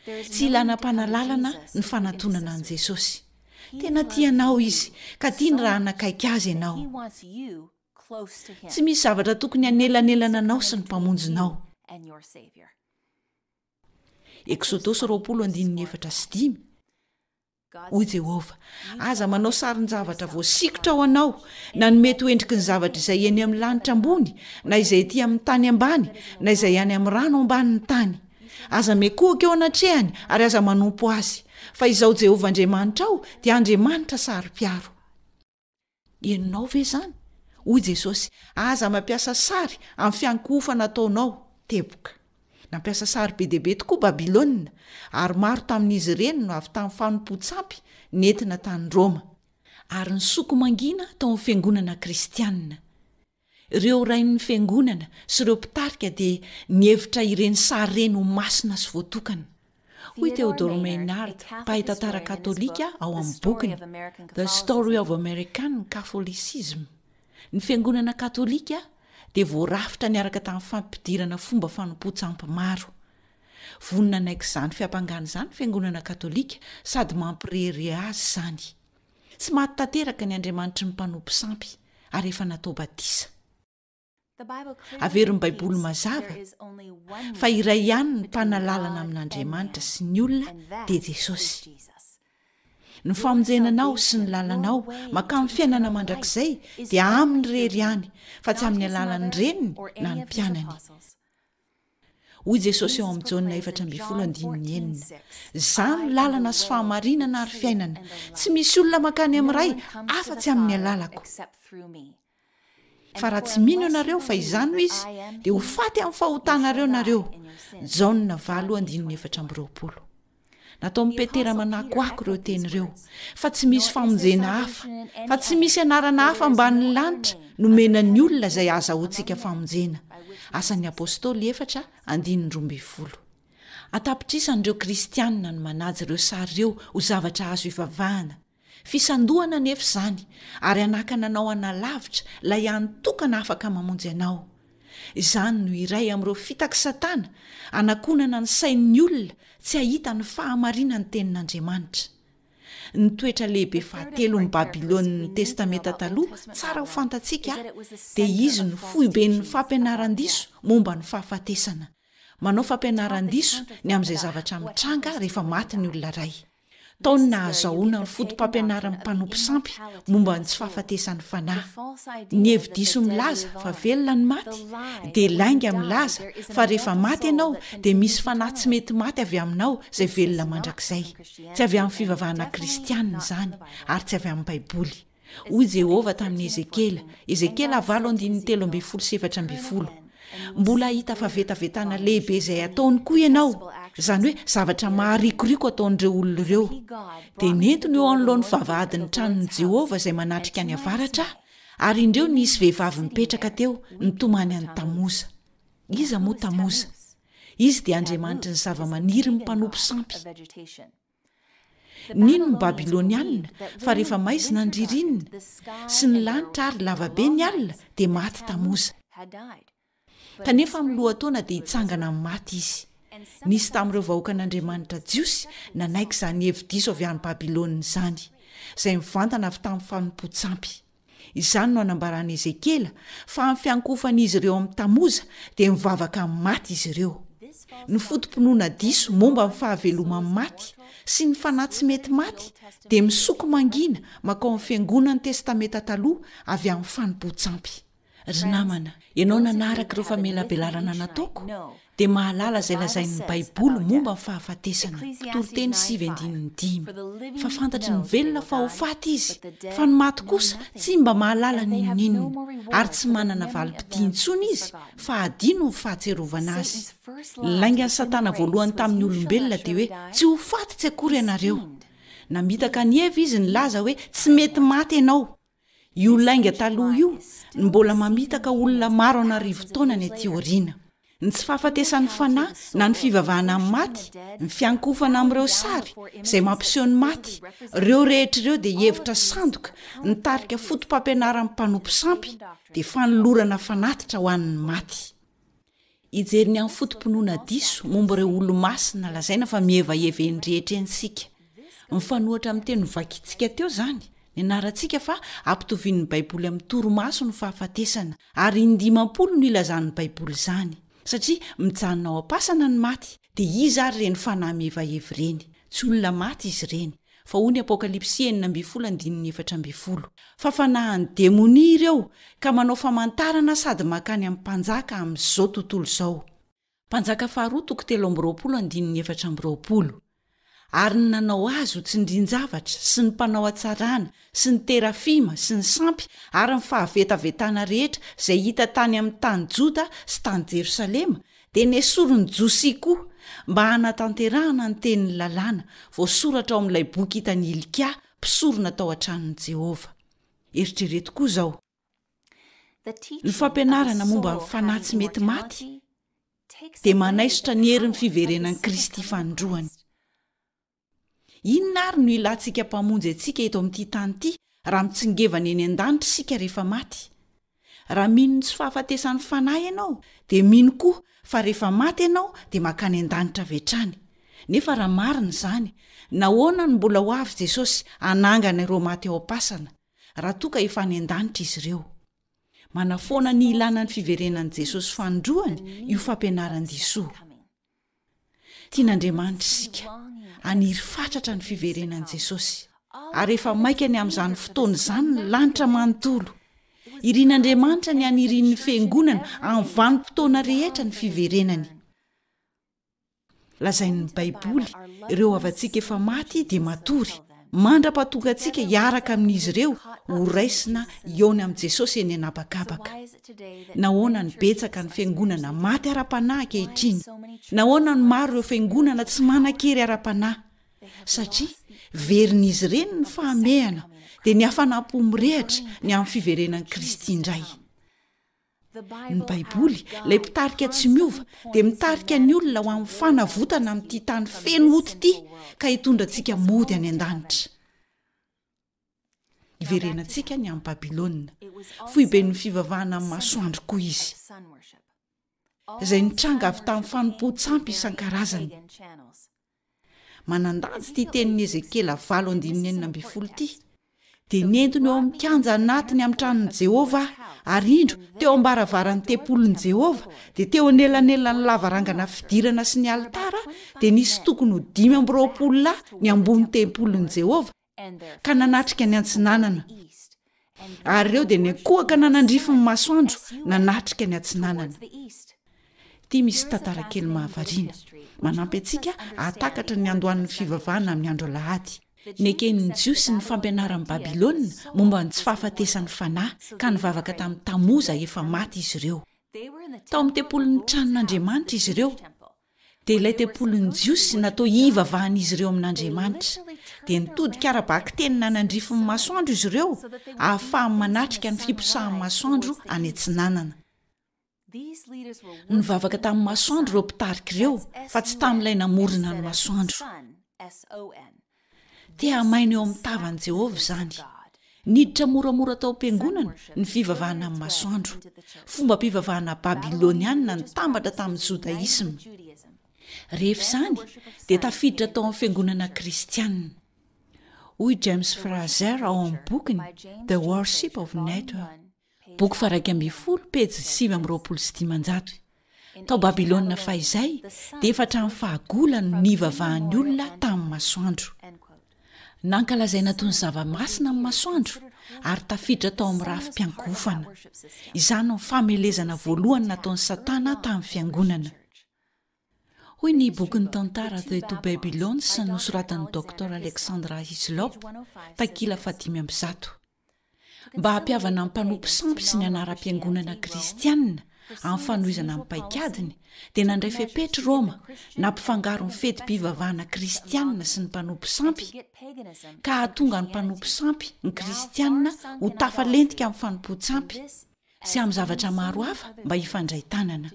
Tsy ilana mpanalalana ny fanatonana an'i Jesosy. Tena tia anao Izy, ka tiany raha hanakaiky Azy ianao. Tsy misy zavatra tokony hanelanelana anao sy ny Mpamonjinao. Eksodosy 20 andininy 4 sy 5. Hoy Jehovah, Aza manao sarin-javatra voasikotra ho anao, na ny mety ho endriky ny zavatra izay eny amin'ny lanitra ambony, na izay ety amin'ny tany ambany, na izay any amin'ny rano ambanin'ny tany. Aza miankohoka eo anatrehany, ary aza manompo azy. Fa Izaho Jehovah Andriamanitrao dia Andriamanitra saro-piaro. Henonao ve izany? Hoy Jesosy, Aza mampiasa sary amin'ny fiankohofana ataonao, teboka. Nampiasa sary be dia be tokoa Babylona, ary maro tamin'izy ireny no avy tamin'ny fanompoan-tsampy nentina tany Roma. Ary nisoko mangina tao amin'ny fiangonana kristianina. Ireo rain'ny fiangonana sy ireo mpitarika dia nihevitra ireny sary ireny ho masina sy voatokana. Hoy Theodore Maynard, mpahay tantara katolika, ao amin'ny bokiny, The Story of American Catholicism, Ny Fiangonana Katolika dia voarafitra niaraka tamin'ny fampidirana fomba fanompoan-tsampy maro. Vonona hanaiky izany fiampangana izany ny Fiangonana Katolika sady mampirehareha azy izany. Tsy maty tanteraka ny andriamanitry ny mpanompo sampy ary efa natao batisa. Averin'ny Baiboly mazava fa iray ihany ny mpanalalana amin'Andriamanitra sy ny olona dia Jesosy. Ny famonjena anao sy ny lalanao mankany fiainana mandrakizay dia aminy irery ihany fa tsy amin'ny alalan'ny reniny na ny mpianany. Hoy Jesosy ao amin'ny Jaona 14 andininy 6, Izaho no lalana sy fahamarinana ary fiainana, tsy misy olona mankany amin'ny Ray afa-tsy amin'ny alalako. Fa raha tsy mino ianareo fa Izaho no Izy, dia ho faty amin'ny fahotanareo nareo. Jaona valo andininy 24. Nataon'i Petera manakoako ireo teny ireo, fa tsy misy famonjena hafa, fa tsy misy anarana hafa ambanin'ny lanitra nomena ny olona izay ahazahoantsika famonjena. Asan'ny Apostoly efatra andininy 12. An-tapitrisany ireo Kristianina no manaja ireo sary ireo ho zavatra azo ivavahana. Fisandohana anefa izany ary hanakana anao hanalavitra ilay hany tokana afaka mamonjy anao. Izany no iray amin'ireo fitak'i Satana hanakonana ny sain'ny olona tsy hahita ny fahamarinan'ny Tenin'Andriamanitra. Ny toetra lehibe fahatelon'i Babylon'ny Testamenta Taloha tsara ho fantatsika dia izy no foiben'ny fampianaran-diso momba ny fahafatesana. Manao fampianaran-diso ny amin'izay zavatra mitranga rehefa maty ny olona iray. Tao ny nahazahoana ny fotopampianaran'ny mpanompo sampy momba ny tsy fahafatesan'ny fanahy. Ny hevi-diso milaza fa velona ny maty dia lainga milaza fa rehefa maty ianao dia misy fanahy tsy mety maty avy aminao izay velona mandrakizay. Tsy avy amin'ny fivavahana kristianina izany ary tsy avy amin'ny Baiboly. Hoy Jehovah tamin'i Ezekiela, Ezekiela valo andininy 13 sy 14, Mbola hahita fahavetavetana lehibe izay ataony koa ianao, izany hoe zavatra maharikoriko ataon'ireo olona ireo. Dia nentiny eo anoloan'ny vavahadin'ny tranon'i Jehovah izay manatrika ny avaratra aho, ary indreo nisy vehivavy nipetraka teo nitomany an'i Tamoza. Iza moa Tamoza? Izy dia andriamanitry ny zavamaniry mpanompo sampy. Nino ny Babylonianina fa rehefa maizina ny ririnina, sy ny lanitra ary lava be ny alina, dia maty Tamoza. Kanefa amin'ny lohataona dia hitsangana amin'ny maty izy. Nisy tamin'ireo vahoakan'Andriamanitra jiosy nanaiky izany hevi-diso avy any Babylona izany, izay mivantana avy tamin'ny fanompoan-tsampy. Izany no anambaran'i Ezekiela fa amin'ny fiankohofan'izy ireo amin'i Tamoza dia mivavaka amin'ny maty izy ireo. Ny foto-pinoana diso momba ny fahaveloman'ny maty sy ny fanahy tsy mety maty dia misoko mangina mankao amin'ny fiangonan'ny Testamenta Taloha avy amin'ny fanompoan-tsampy. Ry namana, ianao nanaraka ireo famelabelarana nataoko dia mahalala izay lazain'ny Baiboly momba ny fahafatesana, Mpitoriteny sivy andininy dimy, fa fantatry ny velona fa ho faty izy, fa ny maty kosa tsy mba mahalala n'inon'inona, ary tsy manana valim-pitia intsony izy, fa hadino ny fahatsiarovana azy. Ny laingan'i Satana voalohany tamin'ny olombelona dia hoe tsy ho faty tsy akory ianareo. Namitaka an'i Eva izy nilaza hoe tsy mety maty ianao. Io lainga taloha io no mbola mamitaka olona maro an'arivo taonany aty aoriana. Ny tsy fahafatesan'ny fanahy na ny fivavahana amin'ny maty, ny fiankohofana amin'ireo sary izay mampiseho ny maty, ireo rehetra ireo dia hevitra sandoka nitarika foto-pampianaran'ny mpanompo sampy, dia fanolorana fanatitra ho an'ny maty. Hijery ny amin'ny foto-pinoana diso momba ireo olo-masina lazaina fa mihevaheva eny rehetra eny isika. Mifanohitra amin'ny teny novakintsika teo izany. Nianarantsika fa ampitovian'ny Baiboly amin'ny torimaso ny fahafatesana, ary in-dimampolo no ilazan'ny Baiboly izany. Satria mijanona ao am-pasana ny maty, dia iza ary ireny fanahy mihevaheva ireny? Tsy olona maty izy ireny. Fa hoy ny Apokalypsy 16 andininy 14, Fa fanahin'ny demonia ireo, ka manao famantarana sady mankany amin'ny mpanjaka amin'izao tontolo izao. Mpanjaka faharoa toko 23 andininy 24, Ary ny nanao azy ho tsindrin-javatra, sy ny mpanao hatsarana, sy ny terafima, sy ny sampy, ary ny fahavetavetana rehetra izay hita tany amin'ny tany Joda sy tany Jerosalema, Dia nesorin'i Josia koa mba hanatanterahana ny tenin'ny Lalàna voasoratra ao amin'ilay boky hitan'i Hilkia mpisorona tao an-tranon'i Jehovah. Eritrereto koa izao, Ny fampianarana momba ny fanahy tsy mety maty dia manaisotra ny herin'ny fiverenan'i Kristy fanindroany. Inona àry no ilantsika Mpamonjy antsika eto amin'ity tany ity raha mitsingevana eny an-danitra isika rehefa maty? Raha mino ny tsy fahafatesan'ny fanahy ianao, dia mino koa fa rehefa maty ianao dia mankany an-danitra avy hatrany. Nefa raha marina izany, nahoana no mbola ho avy Jesosy hanangana ireo maty ao am-pasana, raha toa ka efa any an-danitra izy ireo? Manafoana ny ilàna ny fiverenan'i Jesosy fanindroany io fampianaran-diso io. Tian'Andriamanitra isika haniry fatratra ny fiverenan'i Jesosy, ary efa maika ny amin'izany fotoana izany ny lanitra manontolo. Irin'Andriamanitra ny hanirian'ny Fiangonana amin'ny vanim-potoana rehetra ny fiverenany. Lazain'ny Baiboly, ireo havantsika efa maty dia matory, mandra-pahatonga antsika hiaraka amin'izy ireo ho raisina hihaona amin'i Jesosy eny an'habakabaka. Nahoana no betsaka ny fiangonana maty ara-panahy ankehitriny? Nahoana no maro ireo fiangonana tsy manan-kery ara-panahy? Satria verin'izy ireny ny fahamehana, dia ny hafanam-po mirehitra ny amin'ny fiverenan'i Kristy indray. Ny Baiboly, ilay mpitarika tsy miova, dia mitarika ny olona ho amin'ny fanavotana amin'ity tany feno ota ity ka hitondra antsika mody any an-danitra. Iverenantsika ny amin'i Babylona, foiben'ny fivavahana amin'ny masoandro koa izy, izay nitranga avy tamin'ny fanompoan-tsampy isan-karazany. Manan-danja ity tenin'i Ezekiela valo andininy 16 ity, Dia nentiny eo amin'ny kianja anatiny amin'ny tranon'i Jehovah aho, ary indro, teo am-baravaran'ny tempolin'i Jehovah, dia teo anelanelan'ny lavarangana fidirana sy ny alitara, dia nisy tokony ho 25 lahy ny ambony tempolin'i Jehovah, ka nanatrika ny antsinanana, ary ireo dia niankohoka nanandrify ny masoandro nanatrika ny atsinanana. Ity misy tantara kely mahavariana, manampy antsika hahatakatra ny andohan'ny fivavahana amin'ny andro alahady. Neken'ny Jiosy ny fampianaran'i Babylona momba ny tsy fahafatesan'ny fanahy, ka nivavaka tamin'i Tamoza efa maty izy ireo. Tao amin'ny tempolin'ny tranon'Andriamanitra izy ireo, dia ilay tempolin'ny Jiosy natao hivavahan'izy ireo amin'Andriamanitra. Dia nitodika ara-bakiteny nanandrify ny masoandro izy ireo, ahafahany manatrika ny fiposahan'ny masoandro any atsinanana. Nivavaka tamin'ny masoandro ireo mpitarika ireo, fa tsy tamin'ilay namorona ny masoandro. Te hamaina eo amin'ny tavan'i Jehovah izany. Niditra moramora tao am-piangonana ny fivavahana amin'ny masoandro, fombam-pivavahana babylonianina nitambatra tamin'ny jodaisma. Rehefa izany, dia tafiditra tao amin'ny fiangonana kristianina. Hoy James Frazer ao amin'ny bokiny The Worship of Nature. Boky faha-11, pejy 529. Tao Babylona fahizay, dia efa hatramin'ny fahagola no nivavahan'ny olona tamin'ny masoandro. Nankalazaina toy ny zava-masina ny masoandro, ary tafiditra tao amin'ny rafi-piankohofana. Izany no famelezana voalohany nataon'i Satana tamin'ny fiangonana. Hoy ny bokin'ny tantara The Two Babylons nosoratan'ny Doctor Alexandra Hislop, takila faha-105. Mba hampihavana ny mpanompo sampy sy ny anaram-piangonana kristianina amin'ny fanohizana ny paikadiny, dia nandray fepetra i Roma nampifangaro ny fetim-pivavahana kristianina sy ny mpanompo sampy, ka hahatonga ny mpanompo sampy, ny kristianina, ho tafalentika amin'ny fanompoan-tsampy sy amin'ny zavatra maro hafa mba hifandray tanana.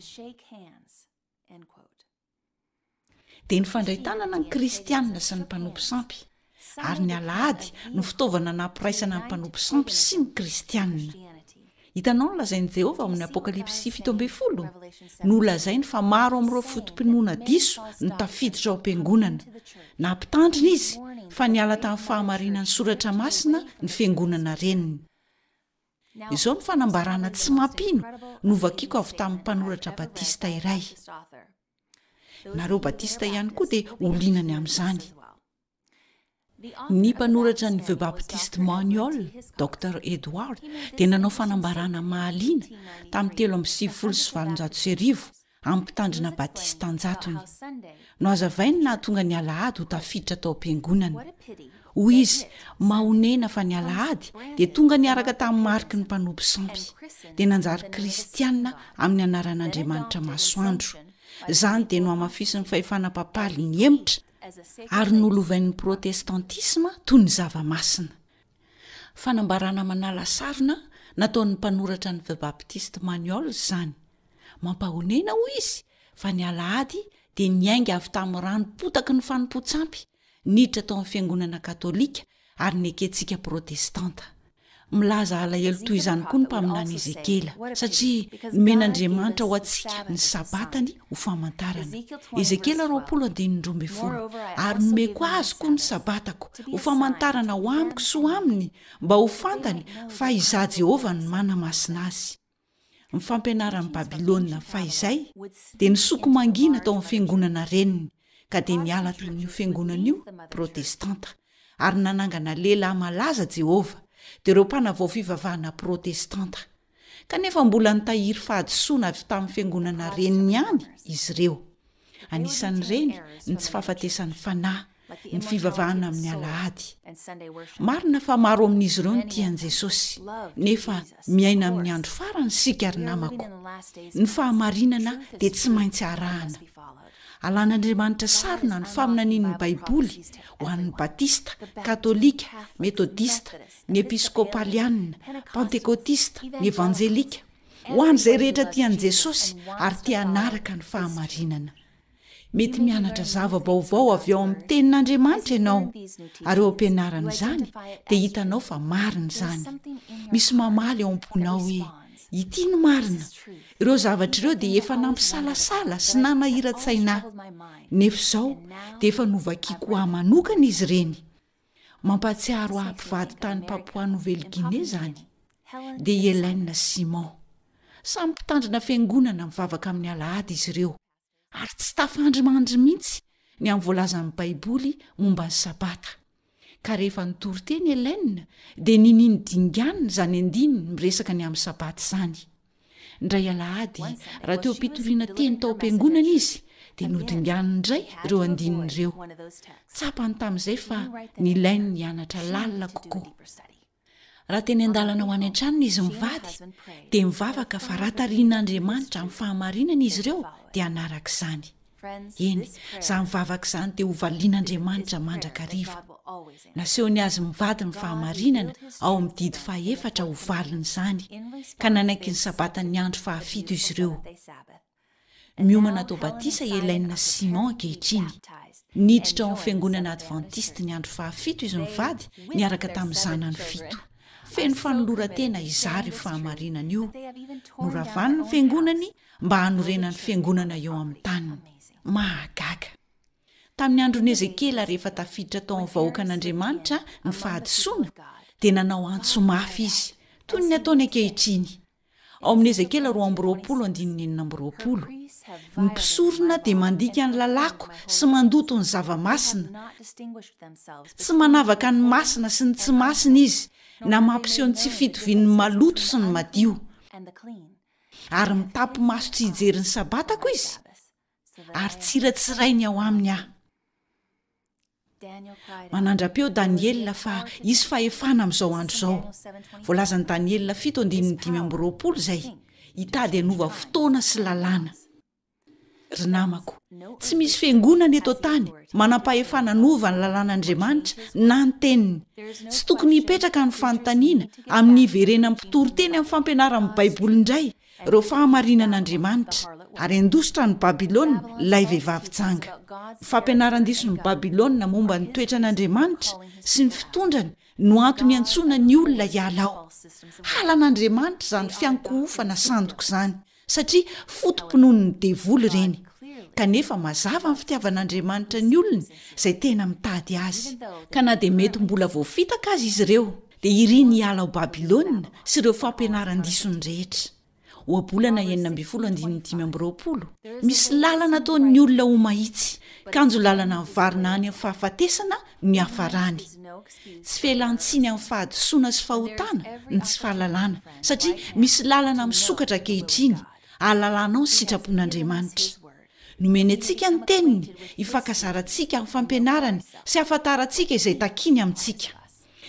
Dia nifandray tanana ny Kristianina sy ny mpanompo sampy, ary ny Alahady no fitaovana nampiraisana ny mpanompo sampy sy ny Kristianina. Hitanao ny lazain'i Jehovah ao amin'ny Apokalypsy 17? Nolazainy fa maro amin'ireo foto-pinoana diso no tafiditra ao am-piangonana. Nampitandrina izy fa niala tamin'ny fahamarinan'ny Soratra Masina ny fiangonana reniny. Izao no fanambarana tsy mampino novakiko avy tamin'ny mpanoratra batista iray. Nareo batista ihany koa dia ho liana ny amin'izany. Ny mpanoratra ny The Baptist Manual, Doctor Edward, dia nanao fanambarana mahaliana tamin'ny 1893 amin'ny mpitandrina batista an-jatony. Nohazavainy ny nahatonga ny Alahady ho tafiditra tao am-piangonana. Hoy izy, Mahonena fa ny Alahady dia tonga niaraka tamin'ny mariky ny mpanompo sampy, dia nanjary kristiana amin'ny anaran'Andriamanitra Masoandro. Izany dia nohamafisin'ny fahefana papaly nihemotra ary nolovain'ny Protestantisma toy ny zava-masina. Fanambarana manala sarona nataon'ny mpanoratra ny The Baptist Manual izany. Mampahonena, hoy izy, fa ny alahady dia niainga avy tamin'ny ranom-potaky ny fanompoan-tsampy, niditra tao amin'ny fiangonana katolika ary nekentsika protestanta. Milaza alahelo toy izany koa ny mpaminany Ezekiela, satria nomen'Andriamanitra ho antsika ny Sabatany ho famantarana. Ezekiela 20 andininy 12, Ary nomeko azy koa ny Sabatako, ho famantarana ho amiko sy ho aminy, mba ho fantany fa Izaho Jehovah no manamasina azy. Ny fampianaran'i Babylona fahizay dia nisoko mangina tao amin'ny fiangonana reniny, ka dia niala tamin'io fiangonana io Protestanta, ary nanangana lehilahy malaza Jehovah, dia ireo mpanavao fivavahana protestanta. Kanefa mbola nitahiry fahadisoana avy tamin'ny fiangonana reniny ihany izy ireo. Anisan'ireny ny tsy fahafatesan'ny fanahy, ny fivavahana amin'ny alahady. Marina fa maro amin'izy ireo no tia an'i Jesosy, nefa miaina amin'ny andro farany isika ry namako. Ny fahamarinana dia tsy maintsy arahana. Alan'Andriamanitra sarona ny faminanian'ny Baiboly ho an'ny Batista, Katolika, Metodista, ny Episkopalianina, Pantekotista, ny Evanjelika, Ho an'izay rehetra tia an'i Jesosy ary te hanaraka ny fahamarinana. Mety mianatra zava-baovao avy ao amin'ny Tenin'Andriamanitra ianao, ary eo am-pianarana izany dia hitanao fa marina izany. Misy mamaly ao am-ponao hoe, Ity no marina! Ireo zavatra ireo dia efa nampisalasala sy nanahiran-tsaina ahy, nefa izao dia efa novakiko ho ahy manokana izy ireny. Mampahatsiaro ahy mpivady tany Papua Nouvelle-Guinée izany, dia i Hélène sy Simon. Samy mpitandrina fiangonana mivavaka amin'ny alahady izy ireo, ary tsy tafandry mandry mihitsy ny amin'ny voalazan'ny Baiboly momba ny Sabata. Ka rehefa nitory teny Hélène, dia ninia nidinganina izany andininy miresaka ny amin'ny Sabata izany. Indray alahady, raha teo am-pitoriana teny tao am-piangonana izy, dia nodinganiny indray ireo andininy ireo. Tsapany tamin'izay fa nilainy ny hianatra lalina kokoa. Raha teny an-dalana ho any an-tranony izy mivady, dia mivavaka fa raha tarihin'Andriamanitra amin'ny fahamarinana izy ireo, dia hanaraka izany. Eny, izany vavaka izany dia hovalian'Andriamanitra mandrakariva. Nasehony azy mivady ny fahamarinana ao amin'ny didy fahefatra ho valin'izany, ka nanaiky ny Sabatan'ny andro fahafito izy ireo. Miomana hatao batisa i Hélène sy Simon ankehitriny. Niditra ao amin'ny Fiangonana Advantiste ny andro fahafito izy mivady niaraka tamin'ny zanany fito. Feno fanoloran-tena hizara io fahamarinana io. Noravany ny fiangonany mba hanorenany fiangonana eo amin'ny taniny. Mahagaga! Tamin'ny andron'i Ezekiela, rehefa tafiditra tao amin'ny vahoakan'Andriamanitra ny fahadisoana, dia nanao antso mafy izy, toy ny ataony ankehitriny. Ao amin'ny Ezekiela 22 andininy 26, Ny mpisorona dia mandika ny lalàko sy mandoto ny zava-masina. Tsy manavaka ny masina sy ny tsy masina izy, na mampiseho ny tsy fitovian'ny maloto sy ny madio. Ary mitapi-maso tsy hijery ny Sabatako izy, ary tsiratsirainy ao aminy aho. Manandra-peo Daniela fa hisy fahefana amin'izao andro izao. Voalazan'i Daniela fito andininy 25 izay, hitady hanova fotoana sy lalàna. Ry namako, tsy misy fiangonana eto an-tany manam-pahefana hanova ny lalàn'Andriamanitra na ny teniny. Tsy tokony hipetraka ny fanontaniana amin'ny hiverenan'ny mpitory teny amin'ny fampianaran'ny Baiboly indray ireo fahamarinan'Andriamanitra, ary handositra an'i Babylona ilay vehivavy janga. Ny fampianaran-dison'i Babylona momba ny toetran'Andriamanitra sy ny fitondrany no antony iantsoana ny olona hiala ao. Halan'Andriamanitra izany fiankohofana sandoka izany. satria foto-pinoan'ny devoly ireny, kanefa mazava ny fitiavan'Andriamanitra ny olony izay tena mitady Azy, ka na dia mety mbola voafitaka aza izy ireo, dia iriny hiala ao Babylona sy ireo fampianaran-disony rehetra. Ohabolana 16 andininy 25, Misy lalana ataon'ny olona ho mahitsy, kanjo lalana mivarina any amin'ny fahafatesana no hiafarany. Tsy fialan-tsiny amin'ny fahadisoana sy fahotana ny tsy fahalalana, satria misy lalana misokatra ankehitriny ahalalanao ny sitrapon'Andriamanitra. Nomeny antsika ny Teniny hifankazarantsika amin'ny fampianarany sy hahafantarantsika izay takiny amintsika.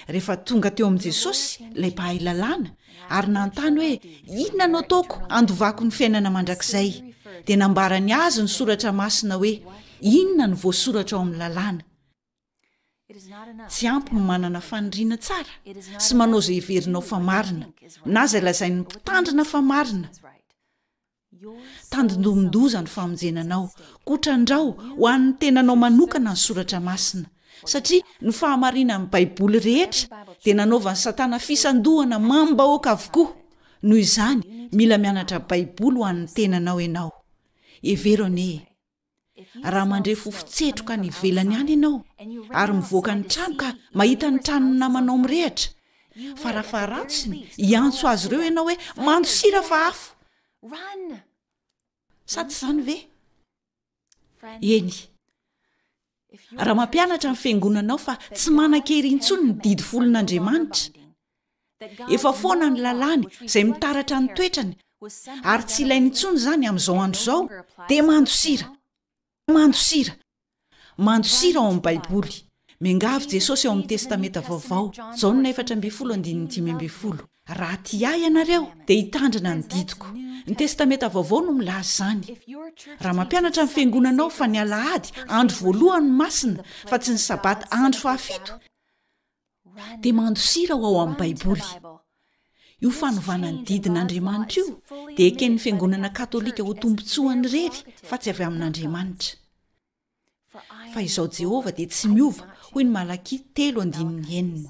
Rehefa tonga teo amin'i Jesosy ilay mpahay lalàna, ary nanontany hoe, Inona no ataoko handovako ny fiainana mandrakizay? Dia nambarany azy ny soratra masina hoe, Inona no voasoratra ao amin'ny lalàna? Tsy ampy ny manana faniriana tsara sy manao izay heverinao fa marina, na izay lazain'ny mpitandrina fa marina. Tandindomin-doza ny famonjena anao, koa trandrao ho an'ny tenanao manokana ny soratra masina, satria ny fahamarinan'ny Baiboly rehetra dia nanaovan'i Satana fisandohana amam-bahoaka avokoa. Noho izany, mila mianatra Baiboly ho an'ny tenanao ianao. Hevero anie e! Raha mandre fofon-tsetroka any ivelany any ianao ary mivoaka ny trano ka mahita ny tranon'ny namanao mirehitra, farafaharatsiny hiantso azy ireo ianao hoe mandosira fa afo! Sa tsy izany ve? Eny. Raha mampianatra ny fiangonanao fa tsy manan-kery intsony ny didy folon'Andriamanitra, Efa foana ny lalàny izay mitaratra ny toetrany ary tsy ilainy intsony izany amin'izao andro izao dia mandosira! Mandosira! Mandosira ao amin'ny Baiboly. Miangavy Jesosy ao amin'ny Testamenta Vaovao, Jaona 14 andininy 15, Raha tia Ahy ianareo, dia hitandrina ny didiko. Ny Testamenta Vaovao no milaza izany. Raha mampianatra ny fiangonanao fa ny alahady andro voalohany no masina fa tsy ny sabata andro fahafito, dia mandosira ho ao amin'ny Baiboly. Io fanovana ny didin'Andriamanitra io dia eken'ny Fiangonana Katolika ho tombontsoany irery fa tsy avy amin'Andriamanitra. Fa izao Jehovah dia tsy miova, hoy ny Malakia telo andininy enina.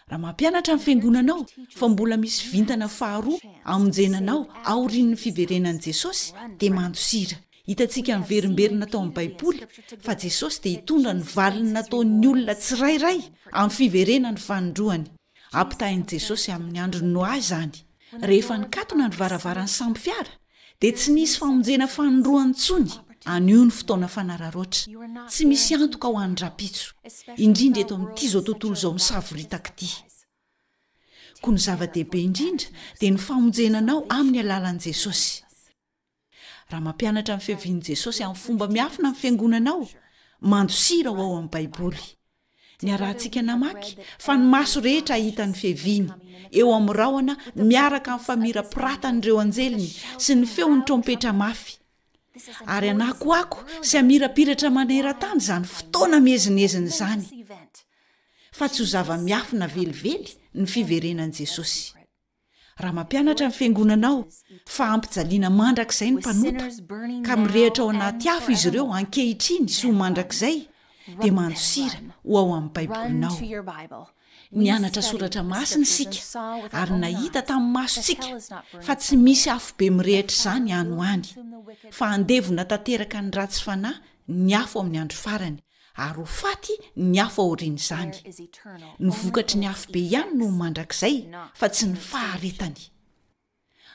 Raha mampianatra ny fiangonanao fa mbola misy vintana faharoa hamonjena anao aorian'ny fiverenan'i Jesosy, dia mandosira. Hitantsika miverimberina tao amin'ny Baiboly fa Jesosy dia hitondra ny valiny nataon'ny olona tsirairay amin'ny fiverenany fanindroany. Ampitahain'i Jesosy amin'ny andron'i Noa izany. Rehefa nikatona ny varavaran'ny sambo fiara, dia tsy nisy famonjena fanindroany intsony. Anio ny fotoana fanararaotra. Tsy misy antoka ho an'ny rahampitso, indrindra eto amin'ity izao tontolo izao misavoritaka ity. Koa ny zava-dehibe indrindra dia ny famonjena anao amin'ny alalan'i Jesosy. Raha mampianatra ny fiavian'i Jesosy amin'ny fomba miafina ny fiangonanao, mandosira ho ao amin'ny Baiboly. Niarahantsika namaky fa ny maso rehetra hahita ny fiaviany, eo amin'ny rahona miaraka amin'ny famirapiratan'ireo anjeliny sy ny feon'ny trompetra mafy. Ary hanakoako sy hamirapiratra maneran-tany izany fotoana miezinezina izany. Fa tsy ho zava-miafina velively ny fiverenan'i Jesosy. Raha mampianatra ny fiangonanao fa hampijaliana mandrakizay ny mpanota, ka mirehitra ao anaty afo izy ireo ankehitriny sy ho mandrakizay, dia mandosira ho ao amin'ny Baibolinao. Nianatra soratra masina isika ary nahita tamin'ny masontsika fa tsy misy afobe mirehitra izany any ho any, fa handevona tanteraka ny ratsy fanahy ny afo amin'ny andro farany, ary ho faty ny afo aorian'izany. Ny vokatry ny afobe ihany no ho mandrakizay fa tsy ny faharetany.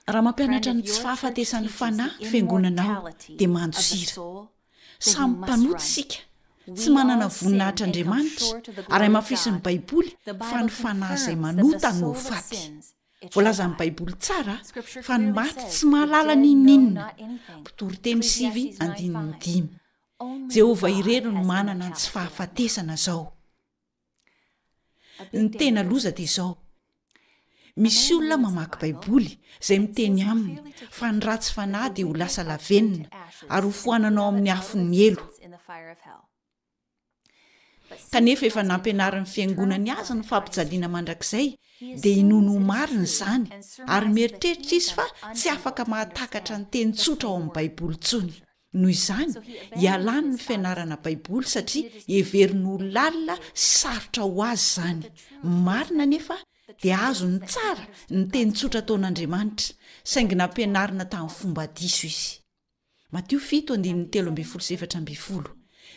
Raha mampianatra ny tsy fahafatesan'ny fanahy ny fiangonanao dia mandosira. Samy mpanota isika, tsy manana voninahitra Andriamanitra ary hamafisin'ny Baiboly fa ny fanahy izay manota no ho faty. Voalazan'ny Baiboly tsara fa ny maty tsy mahalala n'inon'inona. Mpitoriteny sivy andininy dimy. Jehovah irery no manana ny tsy fahafatesana izao. Ny tena loza dia izao, misy olona mamaky Baiboly izay miteny aminy fa ny ratsy fanahy dia ho lasa lavenona ary ho foanana ao amin'ny afon'ny helo. Kanefa efa nampianarin'ny fiangonany azy ny fampijaliana mandrakizay dia inoany ho marina izany ary mieritreritra izy fa tsy afaka mahatakatra ny teny tsotra ao amin'ny Baiboly intsony. Noho izany, ialany ny fianarana Baiboly satria heveriny ho lalina sy sarotra ho azy izany. Marina anefa dia azony tsara ny teny tsotra ataon'Andriamanitra, saingy nampianarina tamin'ny fomba diso izy. Matio 7:13-14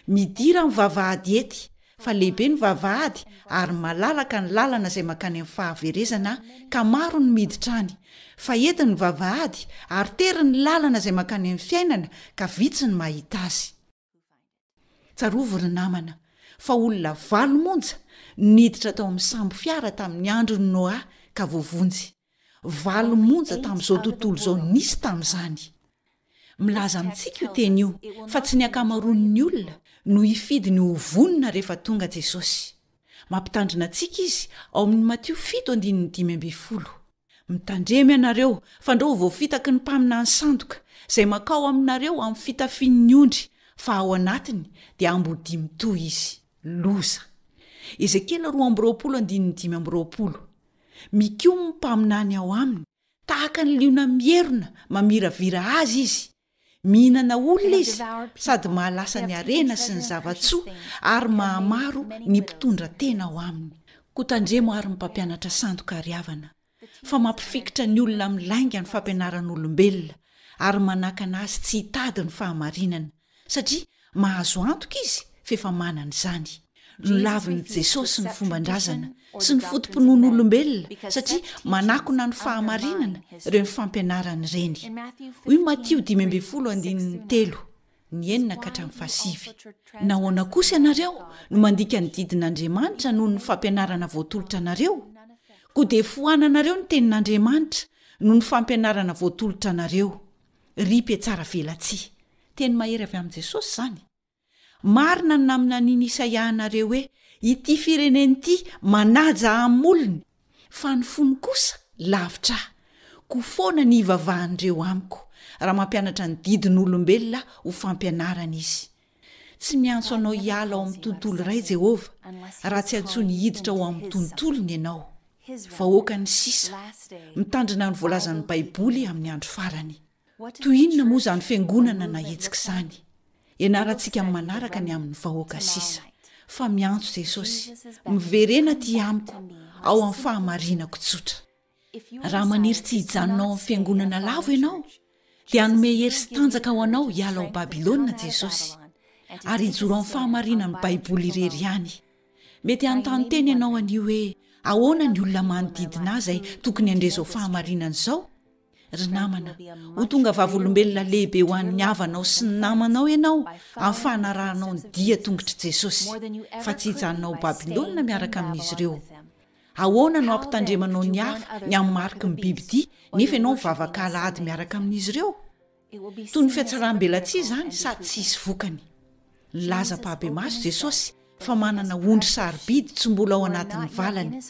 Midira amin'ny vavahady ety, fa lehibe ny vavahady ary malalaka ny lalana izay mankany amin'ny fahaverezana ka maro no miditra any, fa ety ny vavahady ary tery ny lalana izay mankany amin'ny fiainana ka vitsy ny mahita azy. Tsarovy ry namana fa olona valo monja no niditra tao amin'ny sambo fiara tamin'ny andron'i Noa ka voavonjy. Valo monja tamin'izao tontolo izao nisy tamin'izany. Milaza amintsika io teny io fa tsy ny ankamaroan'ny olona no hifidy ny ho vonona rehefa tonga Jesosy. Mampitandrina antsika izy ao amin'ny Matio fito andininy 15. Mitandrema ianareo, fandrao ho voafitaky ny mpaminany sandoka, izay mankao aminareo amin'ny fitafian'ny ondry, fa ao anatiny dia ambodia mitohy izy. Loza! Ezekiela 22 andininy 25 Mikomy ny mpaminany ao aminy, tahaka ny liona mierona mamiravira azy izy, Mihinana olona izy sady mahalasa ny harena sy ny zava-tsoa ary mahamaro ny mpitondra tena ao aminy. Koa tandremo àry ny mpampianatra sandoka ry havana, fa mampifikitra ny olona amin'ny lainga ny fampianaran'olombelona ary manakana azy tsy hitady ny fahamarinana, satria mahazo antoka izy f'efa manana izany. Nolavin'i Jesosy ny fomban-drazana sy ny foto-pinoan'olombelona satria manakona ny fahamarinana ireny fampianarana ireny. Hoy Matio 15 andininy telo, ny enina ka hatramin'ny fahasivy, Nahoana kosa ianareo no mandika ny didin'Andriamanitra noho ny fampianarana voatolotra anareo? Koa dia foananareo ny tenin'Andriamanitra noho ny fampianarana voatolotra anareo. Ry mpihatsaravelatsihy! Teny mahery avy amin'i Jesosy izany. Marina ny naminanian'i Isaia anareo hoe, Ity firenena ity manaja ahy amin'ny molony, fa ny fony kosa lavitra ahy. Koa foana ny hivavahan'ireo amiko, raha mampianatra ny didin'olombelona ho fampianarana izy. Tsy miantso anao hiala ao amin'ny tontolo iray Jehovah, raha tsy antsoiny hiditra ao amin'ny tontolony ianao. Vahoakany sisa, mitandrina ny voalazan'ny Baiboly amin'ny andro farany. Toy inona moa izany fiangonana nahetsika izany! Ianarantsika amin'ny manaraka ny amin'ny vahoaka sisa, fa miantso Jesosy, Miverena aty amiko, ao amin'ny fahamarinako tsotra. Raha maniry tsy hijanona ao amin'ny fiangonana lavo ianao, dia hanome hery sy tanjaka ho anao hiala ao Babylona Jesosy, ary hijoro amin'ny fahamarinan'ny Baiboly irery ihany. Mety hanontany tena ianao anio hoe, 'Ahoana ny olona manodidina ahy izay tokony handre izao fahamarinana izao? Ry namana, ho tonga vavolombelona lehibe ho an'ny havanao sy ny namanao ianao amin'ny fanarahanao ny dia tongotr'i Jesosy, fa tsy hijanona ao Babylona miaraka amin'izy ireo. Ahoana no hampitandremanao ny hafa ny amin'ny mariky ny bibidia nefa ianao mivavaka alahady miaraka amin'izy ireo? Toy ny fihatsaram-belatsihy izany sady tsy hisy vokany. Nilaza ampahibemaso Jesosy fa manana ondry sarobidy tsy mbola ao anatin'ny valany.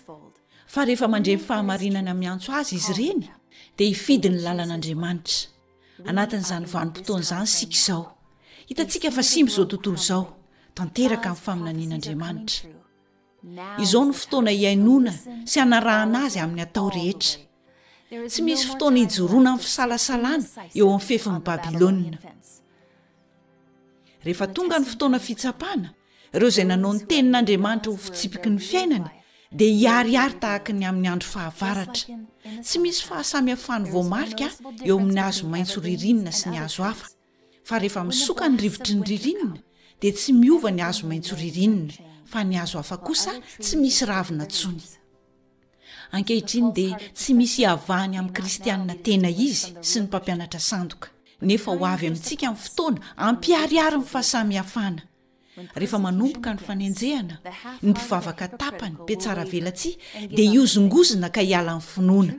Fa rehefa mandre ny fahamarinana miantso azy izy ireny, dia hifidy ny lalan'Andriamanitra. Anatin'izany vanim-potoana izany isika izao. Hitantsika fa simba izao tontolo izao. Tanteraka ny faminanian'Andriamanitra. Izao no fotoana hihainoana sy hanarahana azy amin'ny atao rehetra. Tsy misy fotoana hijoroana amin'ny fisalasalana eo amin'ny fefin'i Babylona. Rehefa tonga ny fotoana fitsapana, ireo izay nanao ny tenin'Andriamanitra ho fitsipiky ny fiainany dia hiharihary tahaka ny amin'ny andro fahavaratra. Tsy misy fahasamihafany voamarika eo amin'ny hazo maitso ririnina sy ny hazo hafa. Fa rehefa misoka ny rivotry ny ririnina dia tsy miova ny hazo maitso ririnina, fa ny hazo hafa kosa tsy misy ravina intsony. Ankehitriny dia tsy misy iavahany amin'ny kristianina tena izy sy ny mpampianatra sandoka, nefa ho avy amintsika ny fotoana hampiharihary ny fahasamihafana. Rehefa manomboka ny fanenjehana, ny mpivavaka tapany, mpihatsaravelatsihy, dia hihozongozona ka hiala amin'ny finoana.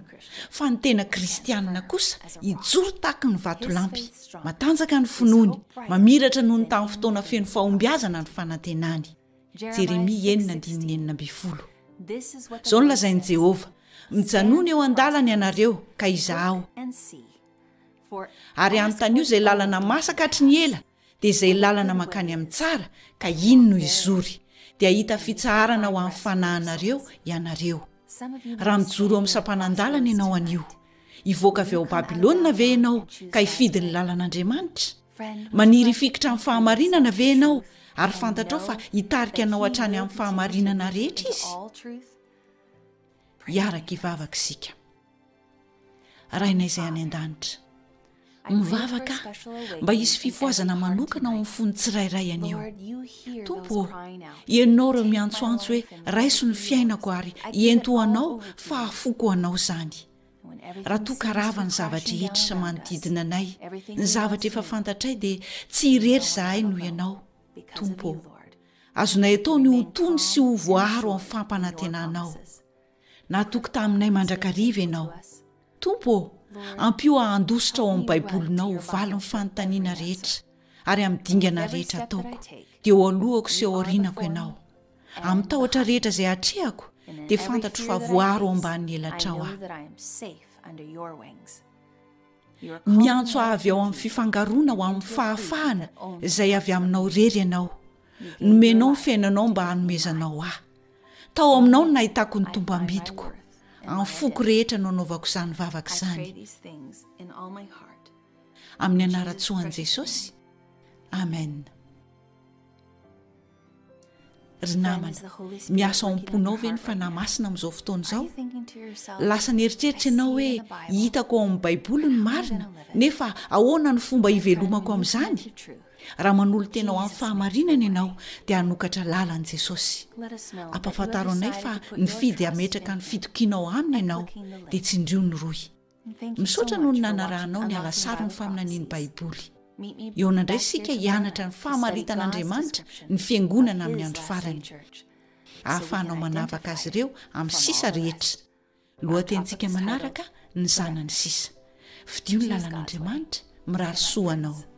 Fa ny tena kristianina kosa hijoro tahaky ny vatolampy. Matanjaka ny finoany, mamiratra noho ny tamin'ny fotoana feno fahombiazana ny fanantenany. Jeremia enina andininy 16. Izao no lazain'i Jehovah, Mijanòna eo an-dalana ianareo, ka izahao. Ary anontanio izay lalana masaka hatry ny ela, dia izay lalana mankany amin'ny tsara, ka iny no hizory, dia hahita fitsaharana ho an'ny fanahinareo ianareo. Raha mijoro eo amin'ny sampanan-dalana ianao anio, hivoaka avy ao Babylona ve ianao ka hifidy ny lalan'Andriamanitra? Maniry hifikitra amin'ny fahamarinana ve ianao ary fantatrao fa hitarika anao hatrany amin'ny fahamarinana rehetra Izy? Hiaraka hivavaka isika. Rainay izay any an-danitra, mivavaka aho mba hisy fifohazana manokana ao amin'ny fon'ny tsirairay anio. Tompo ô, Ianao ireo miantsoantso hoe raiso ny fiainako ary ento ho Anao fa afoko ho Anao izany. Raha toa ka rava ny zava-drehetra manodidina anay, ny zavatra efa fantatray dia tsy irery izahay noho Ianao, Tompo ô. Azonay atao ny ho tony sy ho voaaro amin'ny fampanantenanao. Natoky taminay mandrakariva Ianao. Tompo ô, ampio aho handositra ao amin'ny Baibolinao ho valin'ny fanontaniana rehetra ary amin'ny dingana rehetra ataoko, dia eo alohako sy eo aorianako Ianao. Amin'ny tahotra rehetra izay atrehako, dia fantatro fa voaro ao ambanin'ny elatrao aho. Miantso ahy avy ao amin'ny fifangaroana ho amin'ny fahafahana izay avy aminao irery ianao. Nomenao ny fiainanao mba hanomezanao ahy. Tao aminao no nahitako ny tombam-bidiko. Amin'ny foko rehetra no anaovako izany vavaka izany. Amin'ny anaran-tsoan'i Jesosy. Amen. Ry namana, miasa ao am-ponao ve ny Fanahy Masina amin'izao fotoana izao? Lasa nieritreritra ianao hoe, 'Hitako ao amin'ny Baiboly ny marina, nefa ahoana no fomba hivelomako amin'izany? Raha manolo-tena ho amin'ny fahamarinana ianao, dia hanokatra lalana Jesosy. Ampahafantaro anay fa nifidy hametraka ny fitokianao Aminy ianao, dia tsindrio ny rohy. Misaotra noho ny nanarahanao ny alasaron'ny faminanian'ny Baiboly. Hihaona indray isika hianatra ny famaritan'Andriamanitra ny fiangonana amin'ny andro farany. Ahafahanao manavaka azy ireo amin'ny sisa rehetra. Lohatenintsika manaraka, Ny zanany sisa. Fidio ny lalan'Andriamanitra, mirary soa anao.